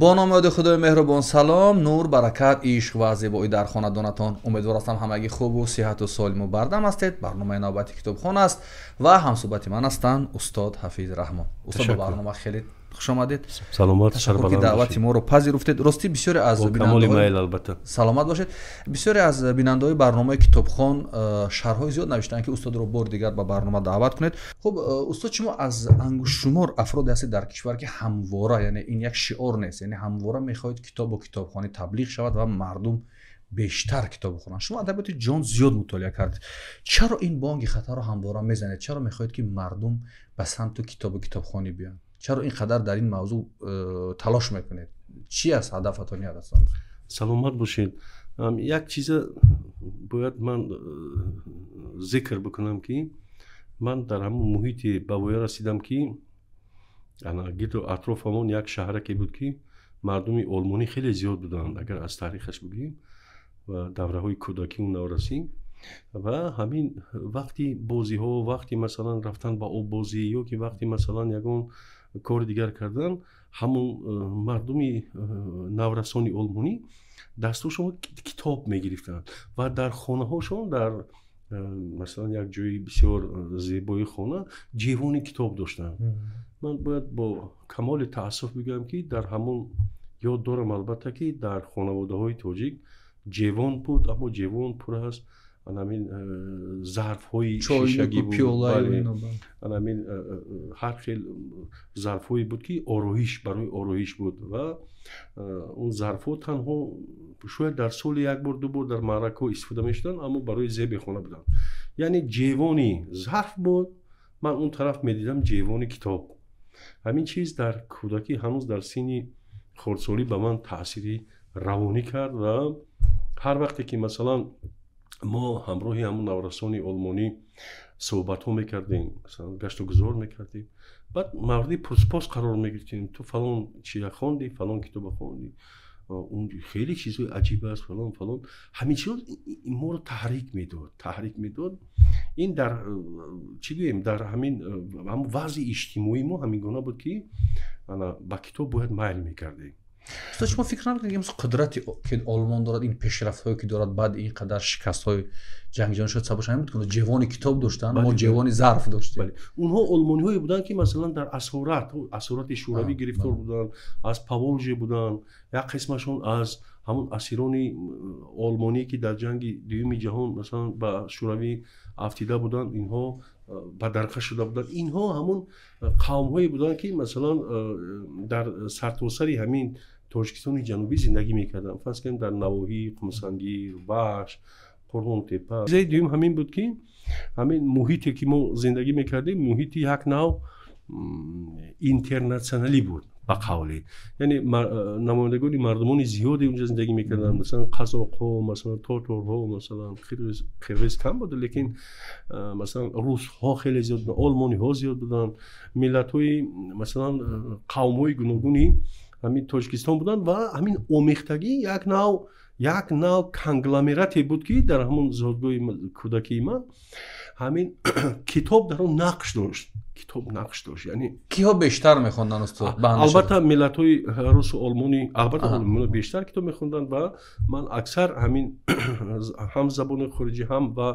Бо номи ёди Худои меҳрубон, салом, нур, баракат, ишқ ва зебоӣ дар хонадонатон. Умедвор ҳастам, ҳамагӣ хубу сиҳату солиму бардам ҳастед. Барномаи навбати Китобхон аст ва ҳамсӯҳбати ман ҳастанд устод Ҳафиз Раҳмон. Устод, ба барнома хеле хуш омадед. Саломат. Ташаккур, ки даъвати моро пазируфтед. Ростӣ, бисёре аз бинандаҳои, албатта. Саломат бошед. Бисёре аз бинандаҳои барномаи Китобхон шарҳҳои зиёд навиштанд, ки устодро бори дигар ба барнома даъват кунед. Хуб, устод, шумо аз ангуштшумор афроде ҳастед дар кишвар, ки ҳамвора, яъне ин як шиор нест, яъне ҳамвора мехоҳед китобу китобхонӣ таблиғ шавад ва мардум бештар китоб бихонанд. Шумо адабиёти ҷон зиёд мутолиа кардед. Чаро ин бонги хатарро ҳамвора мезанед? Чаро мехоҳед, ки мардум ба самту китобу китобхонӣ биёянд? Чаро ин қадар дар ин мавзӯъ талош мекунед? Чӣ аст ҳадафатон ҳастанд? Саломат бошед. Як чиза бояд ман зикр бикунам, ки ман дар ҳамон муҳите ба воя расидам, ки гирду атрофамон як шаҳраке буд, ки мардуми олмонӣ хеле зиёд буданд, агар аз таърихаш бигӯем ва давраҳои кӯдакию наврасӣ. Ва ҳамин вақти бозиҳо, вақти, масалан, рафтан ба оббозӣ ё ки вақти, масалан, ягон кори дигар кардан, ҳамон мардуми наврасони олмонӣ дастошон китоб мегирифтанд ва дар хонаҳошон, дар масалан, як ҷои бисёр зебои хона ҷевони китоб доштанд. Ман бояд бо камоли таассуф бигӯям, ки дар ҳамон ёд дорам, албатта, ки дар хонаводаҳои тоҷик ҷевон буд, аммо ҷевон пур аз анамин зарфҳои шишагӣ буд, анамин ҳар хел зарфҳое буд, ки ороиш, барои ороиш буд. Ва он зарфҳо танҳо шояд дар соли як бор, ду бор дар маъракаҳо истифода мешуданд, аммо барои зеби хона буданд. Яъне ҷевони зарф буд, ман он тараф медидам ҷевони китоб. Ҳамин чиз дар кӯдакӣ, ҳанӯз дар синни хурдсолӣ, ба ман таъсири равонӣ кард. Ва ҳар вақте ки, масалан, мо ҳамроҳи ҳамун наврасони олмонӣ суҳбатҳо мекардем, масалан, гашту гузор мекардем, баъд мавриди пурсупос қарор мегирифтем: ту фалон чия хондӣ, фалон китоба хондӣ, он хеле чизҳои аҷиб аст, фалон, фалон. Ҳамин чиз моро таҳрик медод, таҳрик медод. Ин дар, чӣ гӯем, дар ҳамин ҳамун вазъи иҷтимоии мо ҳамин гуна буд, ки ба китоб бояд майл мекардем. Устод, шумо фикр намекунед, ки имрӯз қудрате ки Олмон дорад, ин пешрафтҳое ки дорад, баъди ин қадар шикастҳои ҷанги ҷаҳонӣ, шояд сабабаш ҳамин буд, ки ҷевони китоб доштанд, мо ҷевони зарф доштем? Онҳо олмониҳое буданд, ки, масалан, дар асорати шӯравӣ гирифтор буданд, аз Поволжье буданд, як қисмашон аз ҳамун асирони олмонӣ, ки дар ҷанги дуюми ҷаҳон, масалан, ба шӯравӣ афтида буданд, инҳо бадарқа шуда буданд. Инҳо ҳамун қавмҳое буданд, ки, масалан, дар сартосари ҳамин Тоҷикистони ҷанубӣ зиндагӣ мекарданд, фарз кунем, дар навоҳии Қумсангир, Вахш, Қурғонтепа. Чизаи дуюм ҳамин буд, ки ҳамин муҳите, ки мо зиндагӣ мекардем, муҳити як нав интернатсионалӣ буд, ба қавле, яъне намояндагони мардумони зиёде унҷа зиндагӣ мекарданд, масалан, қазоқҳо, масалан, тоторҳо, масалан, қирғиз кам буд, лекин, масалан, русҳо хеле зиёд буданд, олмониҳо зиёд буданд, миллатҳои, масалан, қавмҳои гуногуни ҳамин Тоҷикистон буданд. Ва ҳамин омехтагӣ як нав конгломерате буд, ки дар ҳамон зодгоҳи кӯдакии ман ҳамин китоб дар он нақш дошт, китоб нақш дошт, яъне Киҳо бештар мехонданд, устод? Албатта, миллатҳои русу олмонӣ, албатта, олмониҳо бештар китоб мехонданд. Ва ман аксар ҳамин ҳам забони хориҷӣ, ҳам ва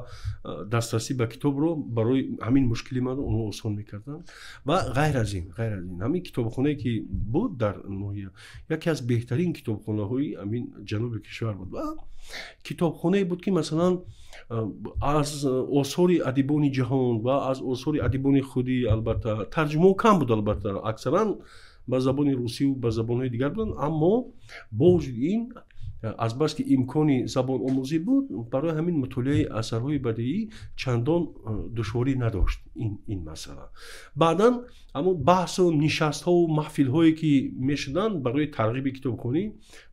дастрасӣ ба китобро барои ҳамин мушкили ман онҳо осон мекарданд. Ва ғайр аз ин, ҳамин китобхонае, ки буд дар ноҳия, яке аз беҳтарин китобхонаҳои ҳамин ҷануби кишвар буд. Ва китобхонае буд, ки, масалан, аз осори адибони ҷаҳон ва аз осори адибони худӣ, албатта, тарҷумаҳо кам буд, албатта, аксаран ба забони русиву ба забонҳои дигар буданд, аммо бо вуҷуди ин, азбаски имкони забономӯзӣ буд, барои ҳамин мутолиаи асарҳои бадиӣ чандон душворӣ надошт ин масъала. Баъдан ҳамон баҳсу нишастҳову маҳфилҳое, ки мешуданд барои тарғиби китобхонӣ,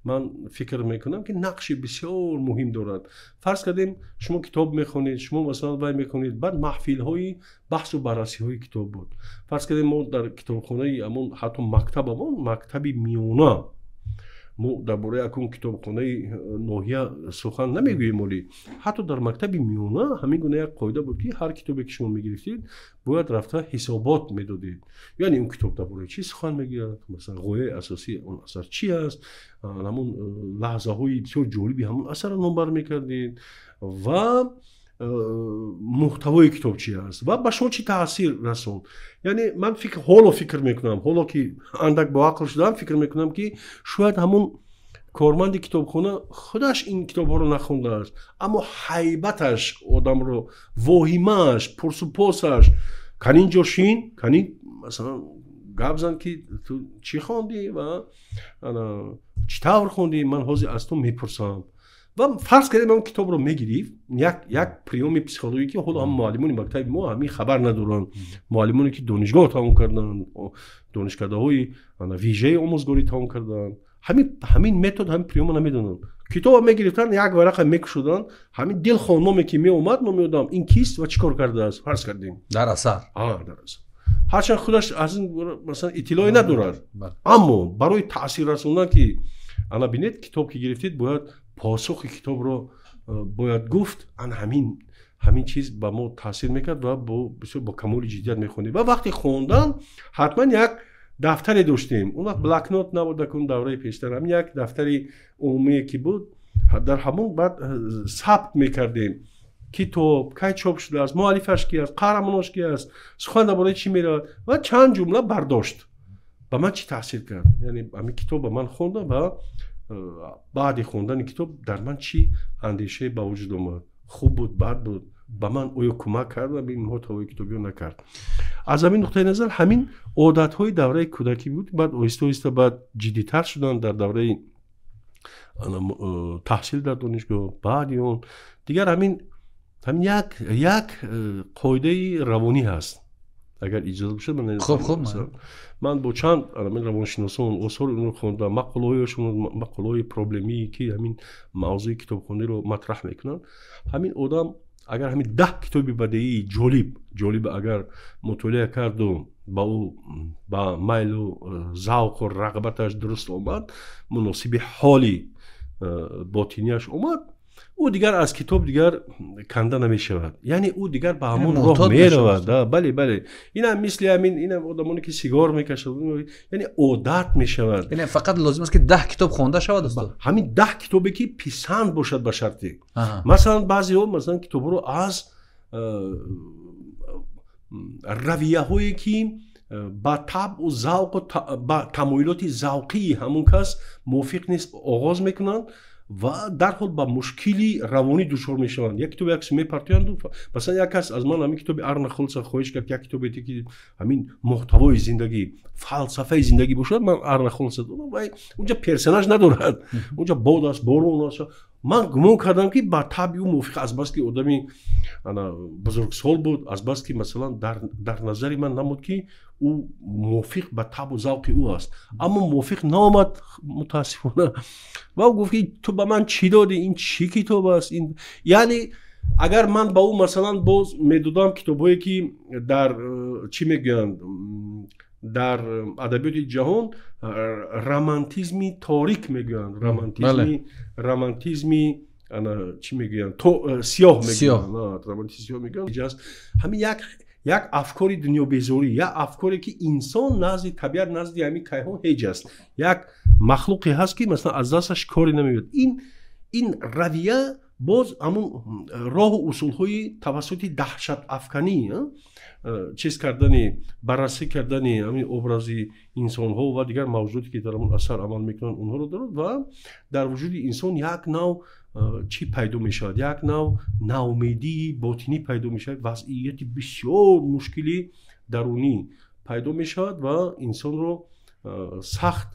ман фикр мекунам, ки нақши бисёр муҳим дорад. Фарз кардем, шумо китоб мехонед, шумо, масалан, вай мехонед, баъд маҳфилҳои баҳсу баррасиҳои китоб буд. Фарз кардем, мо дар китобхонаи ҳамон, ҳатто мактабамон, мактаби миёна. Мо дар бораи акун китобхонаи ноҳия сухан намегӯем, олӣ ҳатто дар мактаби миёна ҳамин гуна як қоида буд, ки ҳар китобе ки шумо мегирифтед, бояд рафта ҳисобот медодед, яъне он китоб дар бораи чӣ сухан мегӯяд, масалан, ғояи асосии он асар чӣ аст, ҳамун лаҳзаҳои бисёр ҷолиби ҳамун асарро номбар мекардед ва муҳтавои китоб чи аст ва ба шумо чӣ таъсир расонд. Яъне ман ҳоло фикр мекунам, ҳоло ки андак боақл шудам, фикр мекунам, ки шояд ҳамун корманди китобхона худаш ин китобҳоро нахондааст, аммо ҳайбаташ одамро, воҳимааш, пурсупосаш, канин ҷо шин, канин, масалан, гап зан, ки ту чӣ хондӣ ва чӣ тавр хондӣ, ман ҳозир аз ту мепурсам. Ва фарз кардем, ҳамн китобро мегирифт, як приёми психологӣ, ки ҳоло ҳам муаллимони мактаби мо ҳамин хабар надоранд, муаллимоне ки донишгоҳ тамом карданд, донишкадаҳои вижаи омӯзгорӣ тамом карданд, ҳамин метод, ҳамин приёма намедонанд. Китобро мегирифтанд, як варақа мекушуданд, ҳамин дилхоҳ номе ки меомад, номи одам, ин кист ва чӣ кор кардааст, фарз кардем. Дар асар. Дар асар, ҳарчанд худаш аз ин, масалан, иттилоъе надорад, аммо барои таъсир расондан, ки ана бинед, китоб ки гирифтед, бояд посухи китобро бояд гуфт. Ана ҳамин чиз ба мо таъсир мекард ва бисёр бо камоли ҷиддият мехондем. Ва вақти хондан ҳатман як дафтаре доштем. Он вақт блокнот набуд, акун давраи пештар ҳамин як дафтари умумие ки буд, дар ҳамон баъд сабт мекардем: китоб кай чоп шудааст, муаллифаш ки аст, қаҳрамонош ки аст, сухан дар бораи чӣ меравад ва чанд ҷумла бардошт, ба ман чӣ таъсир кард, яъне ҳамин китоб ба ман хондам ва баъди хондани китоб дар ман чӣ андешае ба вуҷуд омад, хуб буд, бад буд, ба ман оё кӯмак кард ин муҳтавои китоб ё накард. Аз ҳамин нуқтаи назар ҳамин одатҳои давраи кӯдакӣ буд, баъд оҳиста оҳиста баъд ҷиддитар шуданд дар давраи таҳсил дар донишгоҳ. Баъди он дигар ҳамин як қоидаи равонӣ ҳаст, агар иҷоза бошад. Хуб, хуб. Ман бо чанд равоншиносон осори онро хондам, мақолаҳояшон, мақолаҳои проблемие, ки ҳамин мавзӯи китобхониро матраҳ мекунанд. Ҳамин одам агар ҳамин 10 китоби бадеии ҷолиб ҷолиб агар мутолиа карду ба ӯ, ба майлу завқу рағбаташ дуруст омад, муносиби ҳоли ботинияш омад, ӯ дигар аз китоб дигар канда намешавад, яъне ӯ дигар ба ҳамон роҳ меравад. Бале, бале, инам мисли ҳамин, инам одамоне ки сигор мекашад, яъне одат мешавад. Яъне фақат лозим аст, ки 10 китоб хонда шавад, устод? Ҳамин 10 китобе ки писанд бошад, ба шарте. Масалан, баъзеҳо, масалан, китобҳоро аз равияҳое ки ба табъу завқу ба тамоилоти завқии ҳамон кас мувофиқ нест оғоз мекунанд ва дарҳол ба мушкили равонӣ дучор мешаванд. Як китоб як мепартоянд. Масалан, як кас аз ман ҳамин китоби Арна Холца хоҳиш кард, як китобе ки ҳамин муҳтавои зиндагӣ, фалсафаи зиндагӣ бошад. Ман Арна Холца додам, вай унҷа персонаж надорад, унҷа бод аст, борон аст. Ман гумон кардам, ки ба табъи ӯ мувофиқ, азбаски одами бузургсол буд, азбаски, масалан, дар назари ман намуд, ки ӯ мувофиқ ба табъу завқи ӯ аст, аммо мувофиқ наомад, мутаассифона. Ва ӯ гуфт, ки ту ба ман чӣ додӣ, ин чӣ китоб аст ин? Яъне агар ман ба ӯ, масалан, боз медодам китобҳое ки дар чӣ мегӯянд, дар адабиёти ҷаҳон романтизми торик мегӯянд, романтизми ана чӣ мегӯянд, сиёҳ мегӯянд, романтизми сиёҳ мегӯянд, ҳамин як афкори дунёбезорӣ, як афкоре ки инсон назди табиат, назди ҳамин кайҳон ҳеҷ аст, як махлуқе ҳаст, ки, масалан, аз дасташ коре намеояд. Ин равия боз ҳамун роҳу усулҳои тавассути даҳшатафканӣ чиз кардани, баррасӣ кардани ҳамин образи инсонҳо ва дигар мавҷудоте, ки дар ҳамон асар амал мекунанд, онҳоро дорад ва дар вуҷуди инсон як нав чӣ пайдо мешавад, як нав наумедии ботинӣ пайдо мешавад, вазъияти бисёр мушкили дарунӣ пайдо мешавад ва инсонро сахт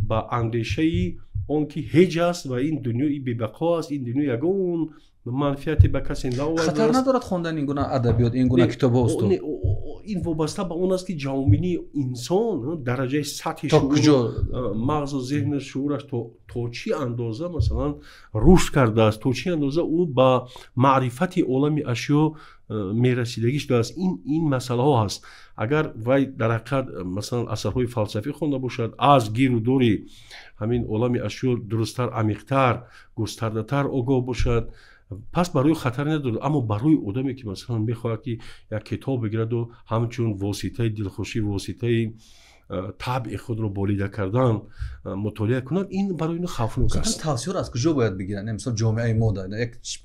ба андешаи он ки ҳеҷ аст ва ин дунёи бебақо аст, ин дунё ягон манфиате ба касе наовардааст. Хатар надорад хондани ин гуна адабиёт, ин гуна китобҳо, устод? Ин вобаста ба он аст, ки ҷаҳонбинии инсон, дараҷаи сатҳи то куҷо мағзу зеҳну шуураш то чӣ андоза, масалан, рушд кардааст, то чӣ андоза ӯ ба маърифати олами ашё. мерасидагӣ шудааст. Ин масъалаҳо ҳаст. Агар вай дар ҳақиқат, масалан, асарҳои фалсафӣ хонда бошад, аз гиру дори ҳамин олами ашё дурусттар, амиқтар, густардатар огоҳ бошад, пас барои хатар надорад. Аммо барои одаме, ки, масалан, мехоҳад, ки як китоб бигираду ҳамчун воситаи дилхушӣ, воситаи табъи худро болида кардан мутолиа кунад, ин барои ин хавфнок аст. Тавсияро аз куҷо бояд бигиранд? Мисол, ҷомеаи мо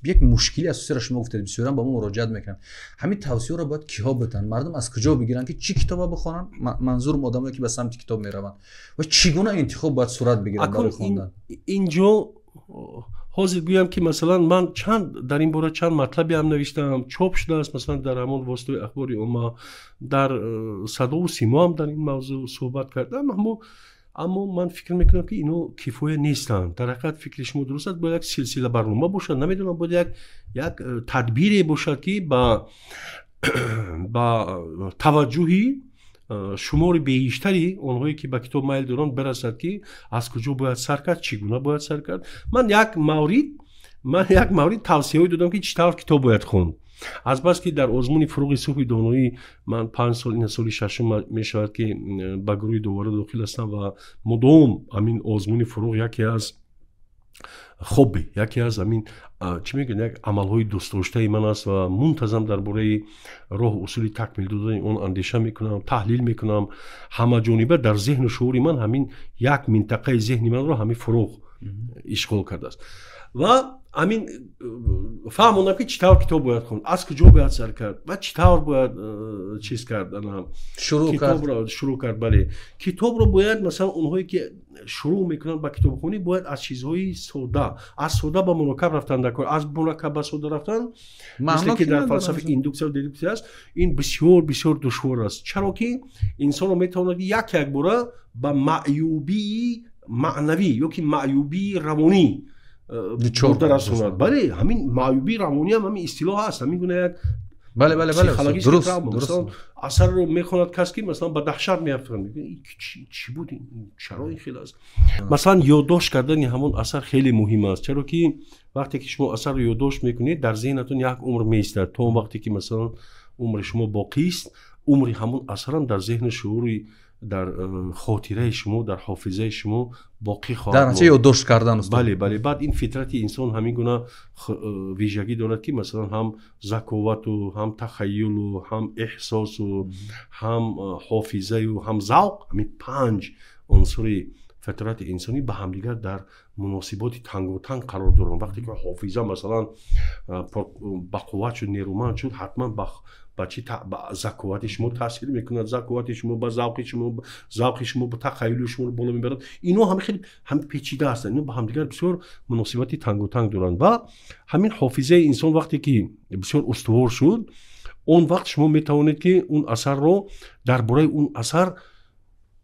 як мушкили асосиро шумо гуфтед, бисёран ба мо муроҷиат мекунанд. Ҳамин тавсияро бояд киҳо битанд? Мардум аз куҷо бигиранд, ки чӣ китоба бихонанд? Манзурам одамое, ки ба самти китоб мераванд, ва чӣ гуна интихоб бояд сурат бигирад барои хондан? Инҷо ҳозир гӯям, ки, масалан, ман чанд дар ин бора чанд матлабе ҳам навиштаам, чоп шудааст, масалан, дар ҳамон воситаи ахбори омма, дар Садову Симо ҳам дар ин мавзӯъ суҳбат кардам. Аммо ман фикр мекунам, ки ино кифоя нестанд. Дар ҳақиқат, фикри шумо дуруст аст, бояд як силсила барнома бошад, намедонам, бояд як тадбире бошад, ки ба таваҷҷӯҳи шумори бештари онҳое, ки ба китоб майл доранд, бирасад, ки аз куҷо бояд сар кард, чӣ гуна бояд сар кард. Ман як маврид тавсияҳое додам, ки чӣ тавр китоб бояд хонд. Азбаски дар озмуни «Фуруғи субҳи доноӣ» ман 5 сол, ин соли шашум мешавад, ки ба гурӯҳи довара дохил ҳастам ва мудом ҳамин озмуни «Фуруғ» яке аз хобби, яке аз ҳамин, чӣ мегӯянд, як амалҳои дӯстдоштаи ман аст ва мунтазам дар бораи роҳу усули такмил додани он андеша мекунам, таҳлил мекунам ҳамаҷониба. Дар зеҳну шуури ман ҳамин як минтақаи зеҳни манро ҳамин «Фуруғ» ишғол кардааст ва ҳамин фаҳмондам, ки чӣ тавр китоб бояд хонд, аз куҷо бояд сар кард ва чӣ тавр бояд чиз кард, шурӯъ кард. Бале, китобро бояд, масалан, онҳое, ки шурӯъ мекунанд ба китобхонӣ, бояд аз чизҳои сода, аз сода ба мураккаб рафтан дар кор. Аз мураккаб ба сода рафтан, мисле ки дар фалсафа индуксия дедуксия аст, ин бисёр бисёр душвор аст, чаро ки инсонро метавонад як якбора ба маъюбии маънавӣ ё ки маъюбии равонӣ бурда расонад. Бале, ҳамин маъюбии равониам ҳамин истилоҳ ҳаст, ҳамин гуна як Бале, дуруст. Асарро мехонад кас, ки, масалан, ба даҳшат меафтад: чӣ буд, чаро ин хел аст? Масалан, ёддошт кардани ҳамон асар хеле муҳим аст, чаро ки вақте ки шумо асарро ёддошт мекунед, дар зеҳнатон як умр меистад. То он вақте ки, масалан, умри шумо боқист, умри ҳамон асарам дар зеҳну шуури, дар хотираи шумо, дар ҳофизаи шумо боқӣ хоҳад. Дар натиҷа ёддошт кардан. Бале, баъд ин фитрати инсон ҳамин гуна вижагӣ дорад, ки, масалан, ҳам заковату, ҳам тахаюлу, ҳам эҳсосу, ҳам ҳофизаю, ҳам завқ, ҳамин панҷ унсури фитрати инсонӣ ба ҳамдигар дар муносиботи танготанг қарор доранд. Вақте ки ҳофиза, масалан, бақувват шуд, нерӯманд шуд, ҳатман ба чи, ба заковати шумо таъсир мекунад, заковати шумо ба завқи шумо, завқи шумо ба тахаюли шуморо боло мебарад. Ино ҳама хеле ҳам печида ҳастанд, ино ба ҳамдигар бисёр муносибати танготанг доранд. Ва ҳамин ҳофизаи инсон вақте ки бисёр устувор шуд, он вақт шумо метавонед, ки он асарро, дар бораи он асар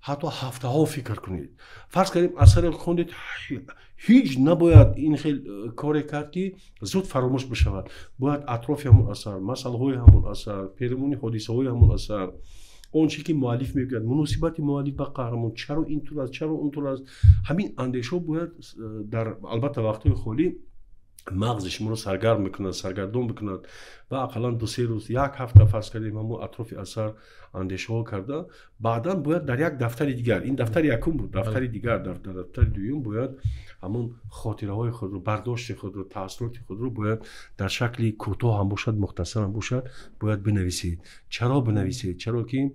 ҳатто ҳафтаҳо фикр кунед. Фарз кардем, асаре хондед, ҳеҷ набояд ин хел коре кард, ки зуд фаромӯш бишавад. Бояд атрофи ҳамон асар, масъалаҳои ҳамон асар, перомуни ҳодисаҳои ҳамон асар, он чӣ ки муаллиф мегӯяд, муносибати муаллиф ба қаҳрамон, чаро ин тур аст, чаро он тур аст, ҳамин андешаҳо бояд дар, албатта, вақтҳои холӣ мағзи шуморо саргарм мекунад, саргардон бикунад ва ақаллан 2-3 рӯз, як ҳафта, фарз кардем, ҳамон атрофи асар андешаҳо карда, баъдан бояд дар як дафтари дигар, ин дафтари якум буд, дафтари дигар, дар дафтари дуюм бояд ҳамон хотираҳои худро, бардошти худро, таассуроти худро бояд дар шакли кӯтоҳ ҳам бошад, мухтасар ҳам бошад, бояд бинависед. Чаро бинависед? Чаро ки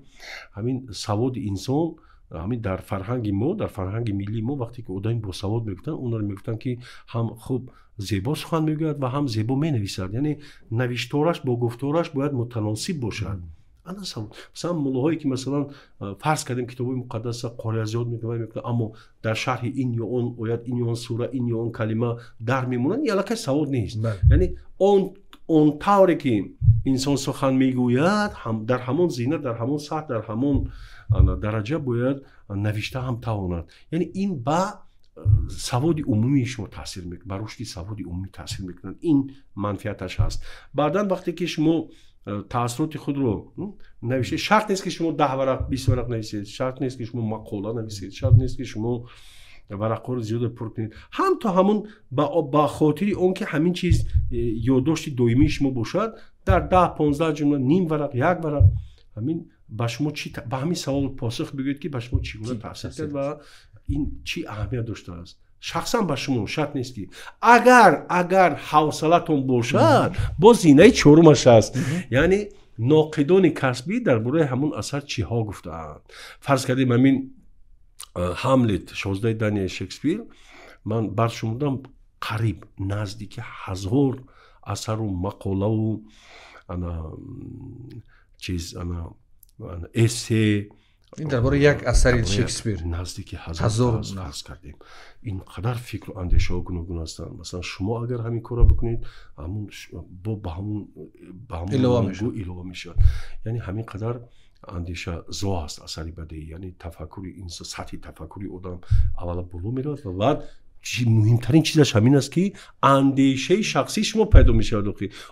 ҳамин саводи инсон, ҳамин дар фарҳанги мо, дар фарҳанги миллии мо, вақте ки одами босавод мегуфтанд, онро мегуфтанд, ки ҳам хуб зебо сухан мегӯяд ва ҳам зебо менависад. Яъне навиштораш бо гуфтораш бояд мутаносиб бошад. Ана савод. Масалан, муллоҳое, ки, масалан, фарз кардем, китобҳои муқаддаса қория зиёд мекунад, аммо дар шарҳи ин ё он оят, ин ё он сура, ин ё он калима дар мемонанд, ин аллакай савод нест. Яъне он тавре ки инсон сухан мегӯяд, дар ҳамон зина, дар ҳамон сатҳ, дар ҳамон дараҷа бояд навишта ҳам тавонад. Яъне ин ба саводи умумии шумо таъсир мекунад, ба рушди саводи умумӣ таъсир мекунад. Ин манфиаташ ҳаст. Баъдан вақте ки шумо таассуроти худро навиштед, шарт нест, ки шумо 10 варақ, 20 варақ нависед, шарт нест, ки шумо мақола нависед, шарт нест, ки шумо варақҳоро зиёда пур кунед, ҳам то ҳамун ба хотири он ки ҳамин чиз ёддошти доимии шумо бошад, дар 10-15 ҷумла, ним варақ, як варақ ҳамин ба шумо чӣ, ба ҳамин савол посух бигӯед, ки ба шумо чӣ гуна таъсир кард ва ин чӣ аҳамият доштааст шахсан ба шумо. Шарт нест ки агар ҳавсалатон бошад, боз зинаи чорумаш аст, яъне ноқидони касбӣ дар бораи ҳамун асар чиҳо гуфтаанд. Фарз кардем, ҳамин Ҳамлет, шоҳзодаи Данияи Шекспир, ман баршумурдам, қариб наздики 1000 асару мақолаву ана чиз, ана эссе. Ин дар бораи як асари Шекспир. Наздики 1000, фарз кардем, ин қадар фикру андешаҳо гуногун ҳастанд. Масалан, шумо агар ҳамин корро бикунед, ҳамун бо ба ҳамун илова мешавад. Яъне ҳамин қадар андешазо аст асари бадеӣ, яъне тафаккури инсон, сатҳи тафаккури одам аввала боло меравад ва баъд муҳимтарин чизаш ҳамин аст, ки андешаи шахсии шумо пайдо мешавад.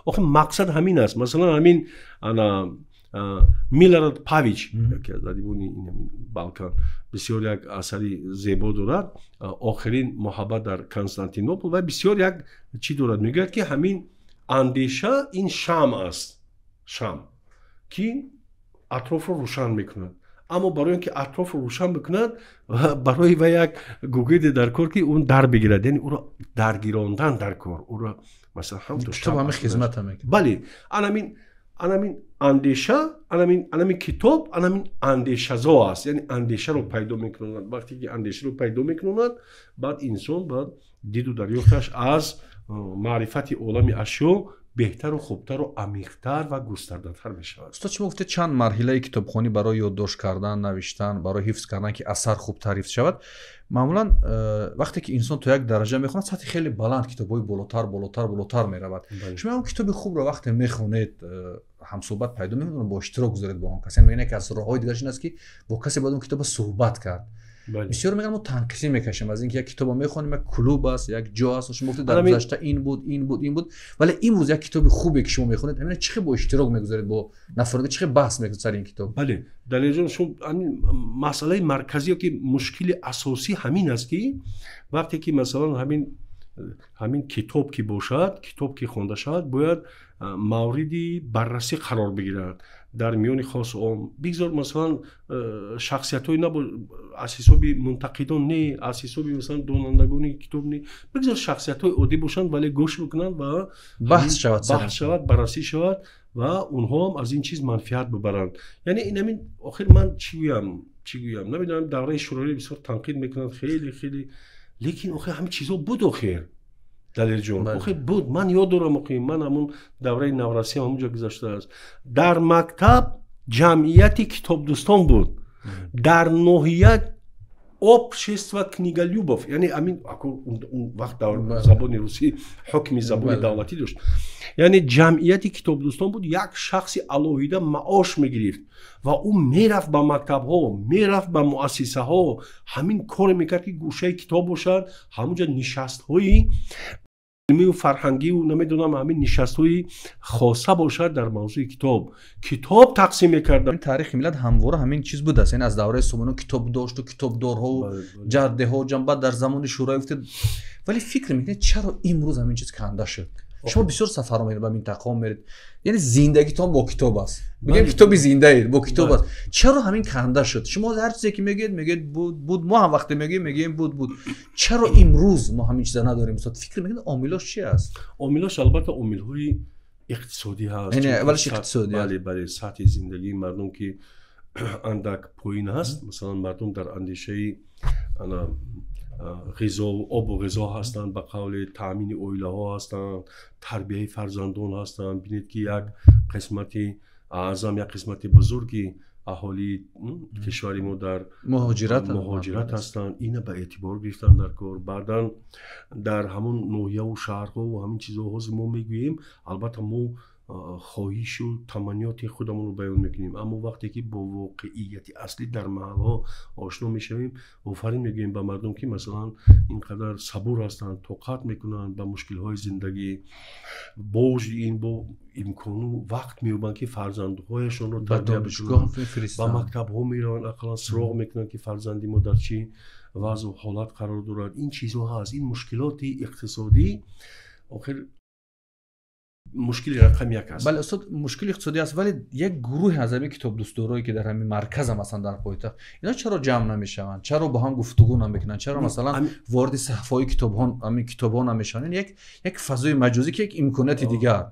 Охи мақсад ҳамин аст. Масалан, ҳамин ана Милорад Павич, яке аз адибони Балкан, бисёр як асари зебо дорад, «Охирин муҳаббат дар Константинопол», ва бисёр як чӣ дорад, мегӯяд, ки ҳамин андеша ин шамъ аст, шамъ ки атрофро рӯшан мекунад, аммо барои он ки атрофро рӯшан бикунад, барои ва як гугирде дар кор, ки он дар бигирад, яъне ӯро даргирондан дар кор, ӯро масалан ҳам хизмат. Бале, анамин андеша, анамин китоб, анамин андешазо аст, яъне андешаро пайдо мекунонад. Вақте ки андешаро пайдо мекунонад, баъд инсон баъд диду дарёфташ аз маърифати олами ашё беҳтару хубтару амиқтар ва густардатар мешавад. Устод, шумо гуфтед чанд марҳилаи китобхонӣ барои ёддошт кардан, навиштан, барои ҳифз кардан, ки асар хубтар ҳифз шавад. Маъмулан вақте ки инсон то як дараҷа мехонад, сатҳи хеле баланд, китобҳои болотар, болотар, болотар меравад. Шумо он китоби хубро вақте мехонед, ҳамсӯҳбат пайдо мекунед, бо иштирок гузоред бо он кас. Яъне мегӯянд, яке аз роҳҳои дигараш ин аст, ки бо касе бояд он китобро суҳбат кард. Бисёр мегӯянд, мо танқисӣ мекашем аз инки як китобро мехонем, як клуб аст, як ҷо аст. Шумо гуфтед, дар гузашта ин буд, ин буд, ин буд, вале имрӯз як китоби хубе ки шумо мехонед, ҳамина чӣ хел бо иштирок мегузоред бо нафароне, чӣ хел баҳс мекунед сари ин китоб? Бале, Далерҷон, шумо масъалаи марказӣ ё ки мушкили асосӣ ҳамин аст, ки вақте ки масалан ҳамин китоб ки бошад, китоб ки хонда шавад, бояд мавриди баррасӣ қарор бигирад дар миёни хосу ом. Бигзор, масалан, шахсиятҳои набо аз ҳисоби мунтақидон не, аз ҳисоби, масалан, донандагони китоб не, бигзор шахсиятҳои оддӣ бошанд, вале гӯш бикунанд ва баҳс шавад. Баҳс шавад, баррасӣ шавад ва онҳоам аз ин чиз манфиат бибаранд. Яъне ин ҳамин охир ман чӣ гӯям, чӣ гӯям, намедонам. Давраи шӯравӣ бисёр танқид мекунанд, хеле хеле, лекин охир ҳамин чизҳо буд. Охир, Далерҷон, охир буд, ман ёд дорам, охир ман ҳамун давраи наврасиам ҳамунҷо гузаштааст. Дар мактаб ҷамъияти китобдӯстон буд, дар ноҳия общество книголюбов, яъне ҳамин он вақт забони русӣ ҳукми забони давлатӣ дошт, яъне ҷамъияти китобдӯстон буд. Як шахси алоҳида маош мегирифт ва ӯ мерафт ба мактабҳо, мерафт ба муассисаҳо, ҳамин коре мекард, ки гӯшаи китоб бошад, ҳамунҷа нишастҳои илмию фарҳангию, намедонам, ҳамин нишастҳои хоса бошад дар мавзӯи китоб, китоб тақсим мекарданд. Таърихи миллат ҳамвора ҳамин чиз будааст, яъне аз давраи Сомониён китоб дошту китобдорҳову ҷаддеҳо ҷам, баъд дар замони Шӯравӣ гуфтед. Вале фикр мекунед, чаро имрӯз ҳамин чиз канда шуд? Шумо бисёр сафарҳо меред, ба минтақаҳо меред, яъне зиндагитон бо китоб аст, мегӯем, китоби зиндаед, бо китоб аст. Чаро ҳамин канда шуд? Шумо ҳар чизе ки мегӯед, мегӯед буд, буд. Мо ҳам вақте мегӯем, мегӯем буд, буд. Чаро имрӯз мо ҳамин чиза надорем, устод? Фикр мекунед, омилош чи аст? Омилош албатта омилҳои иқтисодӣ ҳаст. Аввалаш иқтисодӣ. Бале, сатҳи зиндагии мардум ки андак поин аст, масалан, мардум дар андешаи ана ғизову обу ғизо ҳастанд, ба қавли таъмини оилаҳо ҳастанд, тарбияи фарзандон ҳастанд. Бинед, ки як қисмати аъзам, як қисмати бузурги аҳолии кишвари мо дар муҳоҷират ҳастанд. Ина ба эътибор гирифтан дар кор. Баъдан дар ҳамон ноҳияву шаҳрҳову ҳамин чизҳо ҳозир мо мегӯем, албатта мо хоҳишу таманниёти худамонро баён мекунем, аммо вақте ки бо воқеияти аслӣ дар маҳалҳо ошно мешавем, офарин мегӯем ба мардум, ки масалан ин қадар сабур ҳастанд, тоқат мекунанд ба мушкилҳои зиндагӣ, бо вуҷуди ин бо имкону вақт меёбанд, ки фарзандҳояшонро тарбия бикунанд, ба мактабҳо мераванд, ақаллан суроғ мекунанд, ки фарзанди мо дар чӣ вазъу ҳолат қарор дорад. Ин чизҳо ҳаст, ин мушкилоти иқтисодӣ охир мушкили рақами як аст. Бале устод, мушкили иқтисодӣ аст, вале як гурӯҳе аз ҳамин китобдӯстдорое, ки дар ҳамин марказам ҳастанд дар пойтахт, ино чаро ҷамъ намешаванд? Чаро бо ҳам гуфтугӯ намекунанд? Чаро масалан вориди саҳифаҳои ҳамин китобҳо намешаванд? Як фазои маҷозӣ, ки як имконияти дигар.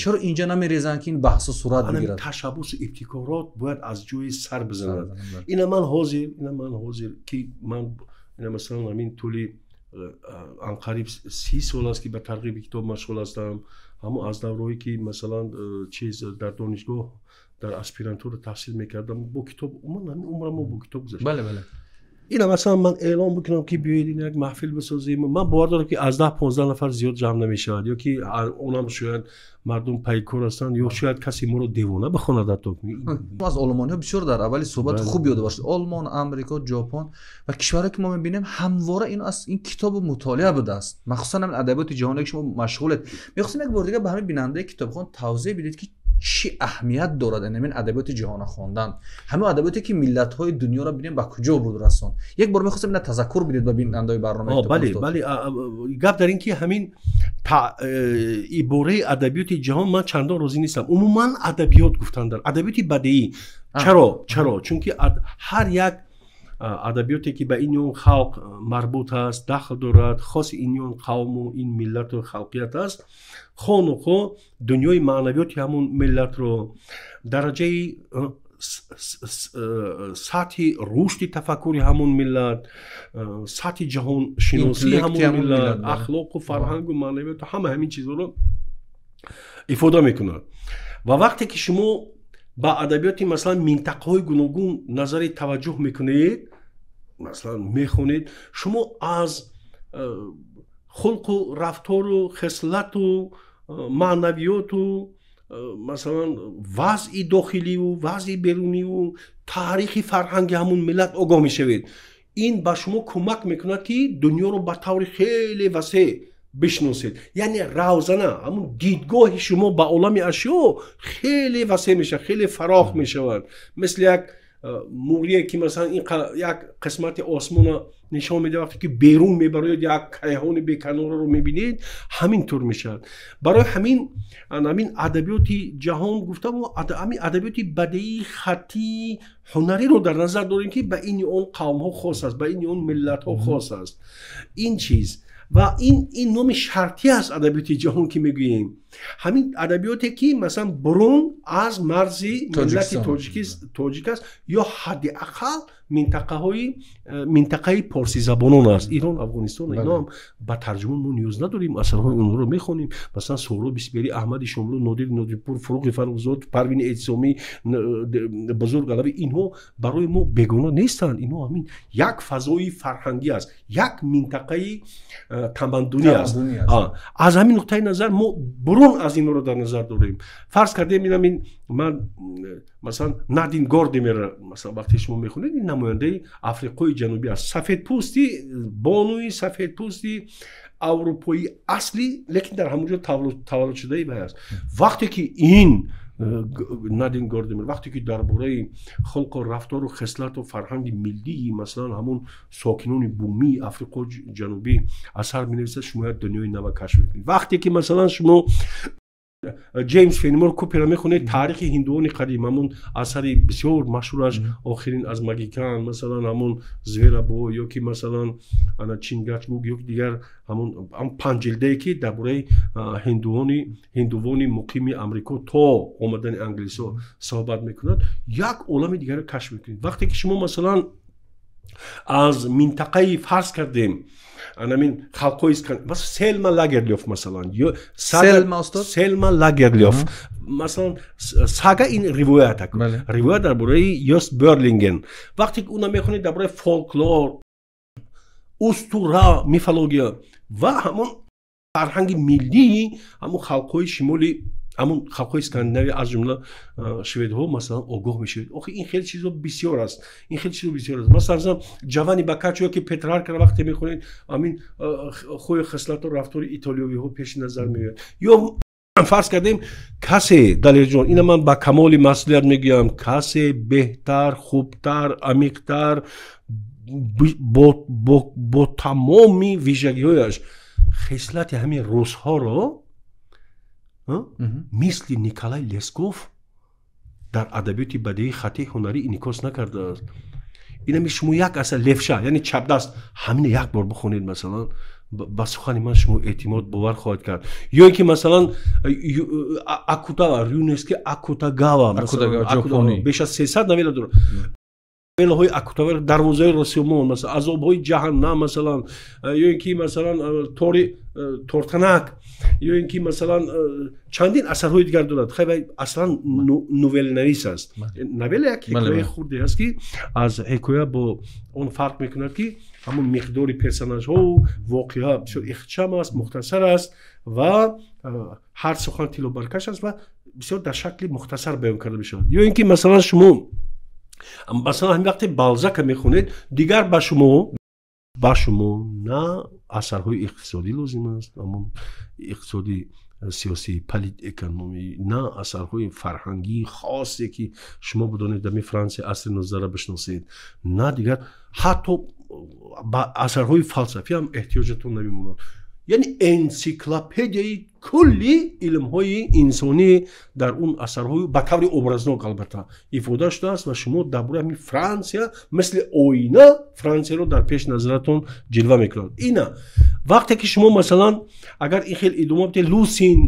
Чаро инҷа намерезанд, ки ин баҳсҳо сурат бигирад? Ташаббусу ибтикорот бояд аз ҷои сар бизанад. Ина ман ҳозир ки ман ина масалан ҳамин тӯли анқариб 30 сол аст, ки ба тарғиби китоб машғул ҳастам. Ҳамо аз давраҳое, ки масалан чиз дар донишгоҳ дар аспирантура таҳсил мекардам, бо китоб умуман ҳамин умрам бо китоб гузашт. Бале, бале. Ина масалан ман эълон бикунам, ки биёед ин як маҳфил бисозем, ман бовар дорам, ки аз 10-15 нафар зиёд ҷамъ намешавад, ё ки онам шояд мардум пайкор ҳастанд, ё шояд касе моро девона бихонад ҳатто. Аз олмониҳо бисёр дар аввали суҳбат хуб ёдовар шуд. Олмон, Амрико, Ҷопон ва кишварҳое, ки мо мебинем, ҳамвора ин аз ин китобу мутолиа будааст, махсусан ҳамин адабиёти ҷаҳоне, ки шумо машғулед. Мехостем як бор дигар ба ҳамин бинандаи китобхон тавзеҳ бидед, ки чӣ аҳамият дорад ҳамин адабиёти ҷаҳона хондан, ҳамин адабиёте, ки миллатҳои дунёро бинем ба куҷо бурд расон. Як бор мехостем ина тазаккур бидед ба бинандаҳои барномаи. Бале, бале, гап дар ин ки ҳамин ибораи адабиёти ҷаҳон ман чандон розӣ нестам. Умуман адабиёт гуфтан дар адабиёти бадеӣ. Чаро? Чунки ҳар як адабиёте, ки ба ин ё он халқ марбут аст, дахл дорад, хоси ин ё он қавму ин миллату халқият аст, хону хо дунёи маънавиёти ҳамун миллатро, дараҷаи сатҳи рушди тафаккури ҳамун миллат, сатҳи ҷаҳоншиносии ҳамун миллат, ахлоқу фарҳангу маънавиёту ҳама ҳамин чизҳоро ифода мекунад. Ва вақте ки шумо ба адабиёти масалан минтақаҳои гуногун назари таваҷҷӯҳ мекунед, масалан мехонед, шумо аз хулқу рафтору хислату маънавиёту масалан вазъи дохиливу вазъи беруниву таърихи фарҳанги ҳамун миллат огоҳ мешавед. Ин ба шумо кӯмак мекунад, ки дунёро ба таври хеле васеъ бишносед, яъне равзана ҳамун дидгоҳи шумо ба олами ашё хеле васеъ мешавад, хеле фарох мешавад. Мисли як мурие, ки масалан ин як қисмати осмона нишон медиҳад, вақте ки берун мебарояд, як кайҳони беканораро мебинед, ҳамин тур мешавад. Барои ҳамин адабиёти ҷаҳон гуфтам, ҳамин адабиёти бадеии хаттии ҳунариро дар назар дорем, ки ба ини он қавмҳо хос аст, ба ини он миллатҳо хос аст ин чиз. Ва ин номи шартӣ аст адабиёти ҷаҳон, ки мегӯем, ҳамин адабиёте, ки масалан бурун аз марзи миллати тоҷик аст ё ҳадди ақал минтақаи порсизабонон аст, Ирон, Афғонистон. Иноам ба тарҷумон мо ниёз надорем, асарҳои онҳоро мехонем. Масалан Суҳроб Исмери, Аҳмади Шомлу, Нодири Нодирпур, Фуруғи Фаррухзод, Парвини Эътисомӣ, Бузург Алавӣ, инҳо барои мо бегона нестанд. Инҳо ҳамин як фазои фарҳангӣ аст, як минтақаи тамаддунӣ аст. Аз ҳамин нуқтаи назар мо бурун аз инро дар назар дорем. Фарз кардем, инамин ман масалан Надин Гордимер, масалан вақте шумо мехонед, ин намояндаи Африқои Ҷанубӣ аст, сафедпӯсти бонуи сафедпӯсти аврупои аслӣ, лекин дар ҳамон ҷо таваллуд шудаи вай аст. Вақте ки ин Надин Гордимер вақте ки дар бораи хулқу рафтору хислату фарҳанги миллии масалан ҳамон сокинони бумии Африқои Ҷанубӣ асар менависад, шумо як дунёи нава кашф мекунед. Вақте ки масалан шумо Ҷеймс Фенимор Куперро мехонед, таърихи ҳиндуони қадим, ҳамон асари бисёр машҳураш «Охирин аз магикан», масалан ҳамон «Зверобой» ё ки масалан ана «Чингачгук» ё дигар ҳамон панҷ ҷилдае, ки дар бораи ҳиндувони муқими Амрико то омадани англисҳо суҳбат мекунад, як олами дигарро кашф мекунед. Вақте ки шумо масалан аз минтақаи, фарз кардем, анамин халқҳои Селма Лагерлёф масалан, Селма Лагерлёф масалан, сага, ин ривоят, ривоят дар бораи Йост Берлинген, вақте ки уна мехонед, дар бораи фолклор, устура, мифология ва ҳамон фарҳанги миллии ҳамон халқҳои шимоли Ҳамун халқҳои Скандинавия, аз ҷумла шведҳо, масалан, огоҳ мешавед. Охи, ин хеле чизо бисёр аст, ин хеле чизо бисёр аст. Масалан, Ҷовани Боккаччо ки Петраркаро вақте мехонед, ҳамин хӯи хислату рафтори итолиёвиҳо пеши назар меояд. Ё фарз кардем, касе, Далерҷон, ина ман ба камоли масъулият мегӯям, касе беҳтар, хубтар, амиқтар, бо тамоми вижагиҳояш хислати ҳамин русҳоро мисли Николай Лесков дар адабиёти бадеии хаттии ҳунарӣ инъикос накардааст. Инами шумо як асар, «Левша», яъне «Чапдаст», ҳамина як бор бихонед, масалан, ба сухани ман шумо эътимод, бовар хоҳад кард. Ё ин ки, масалан, Акутава, Рюносуке Акутагава, беш аз 300 новелла дорад. Новеллаҳои Акутава, «Дарвозаи Росиомон», масалан, «Азобҳои ҷаҳаннам», масалан, ё ин ки, масалан, «Тори тортанак», ё ин ки, масалан, чандин асарҳои дигар дорад. Хай, вай аслан новелланавис аст. Новелла як ҳикояи хурде аст, ки аз ҳикоя бо он фарқ мекунад, ки ҳамон миқдори персонажҳоу воқеа бисёр ихчам аст, мухтасар аст ва ҳар сухан тиллобаркаш аст ва бисёр дар шакли мухтасар баён карда мешавад. Ё ин ки, масалан, шумо, масалан, ҳамин вақте Балзака мехонед, дигар ба шумо на асарҳои иқтисодӣ лозим аст, ҳамон иқтисоди сиёсӣ, политэкономӣ, на асарҳои фарҳангии хосе, ки шумо бидонед дами Франсия асри 19-ра бишносед, на дигар ҳатто ба асарҳои фалсафӣ ҳам эҳтиёҷатон намемонад. Яъне энсиклопедияи кулли илмҳои инсонӣ дар он асарҳои ба таври образнок, албатта, ифода шудааст ва шумо дар бораи ҳамин Франсия мисли оина Франсияро дар пеши назаратон ҷилва мекунад. Ина вақте ки шумо, масалан, агар ин хел идома бидед, Лусин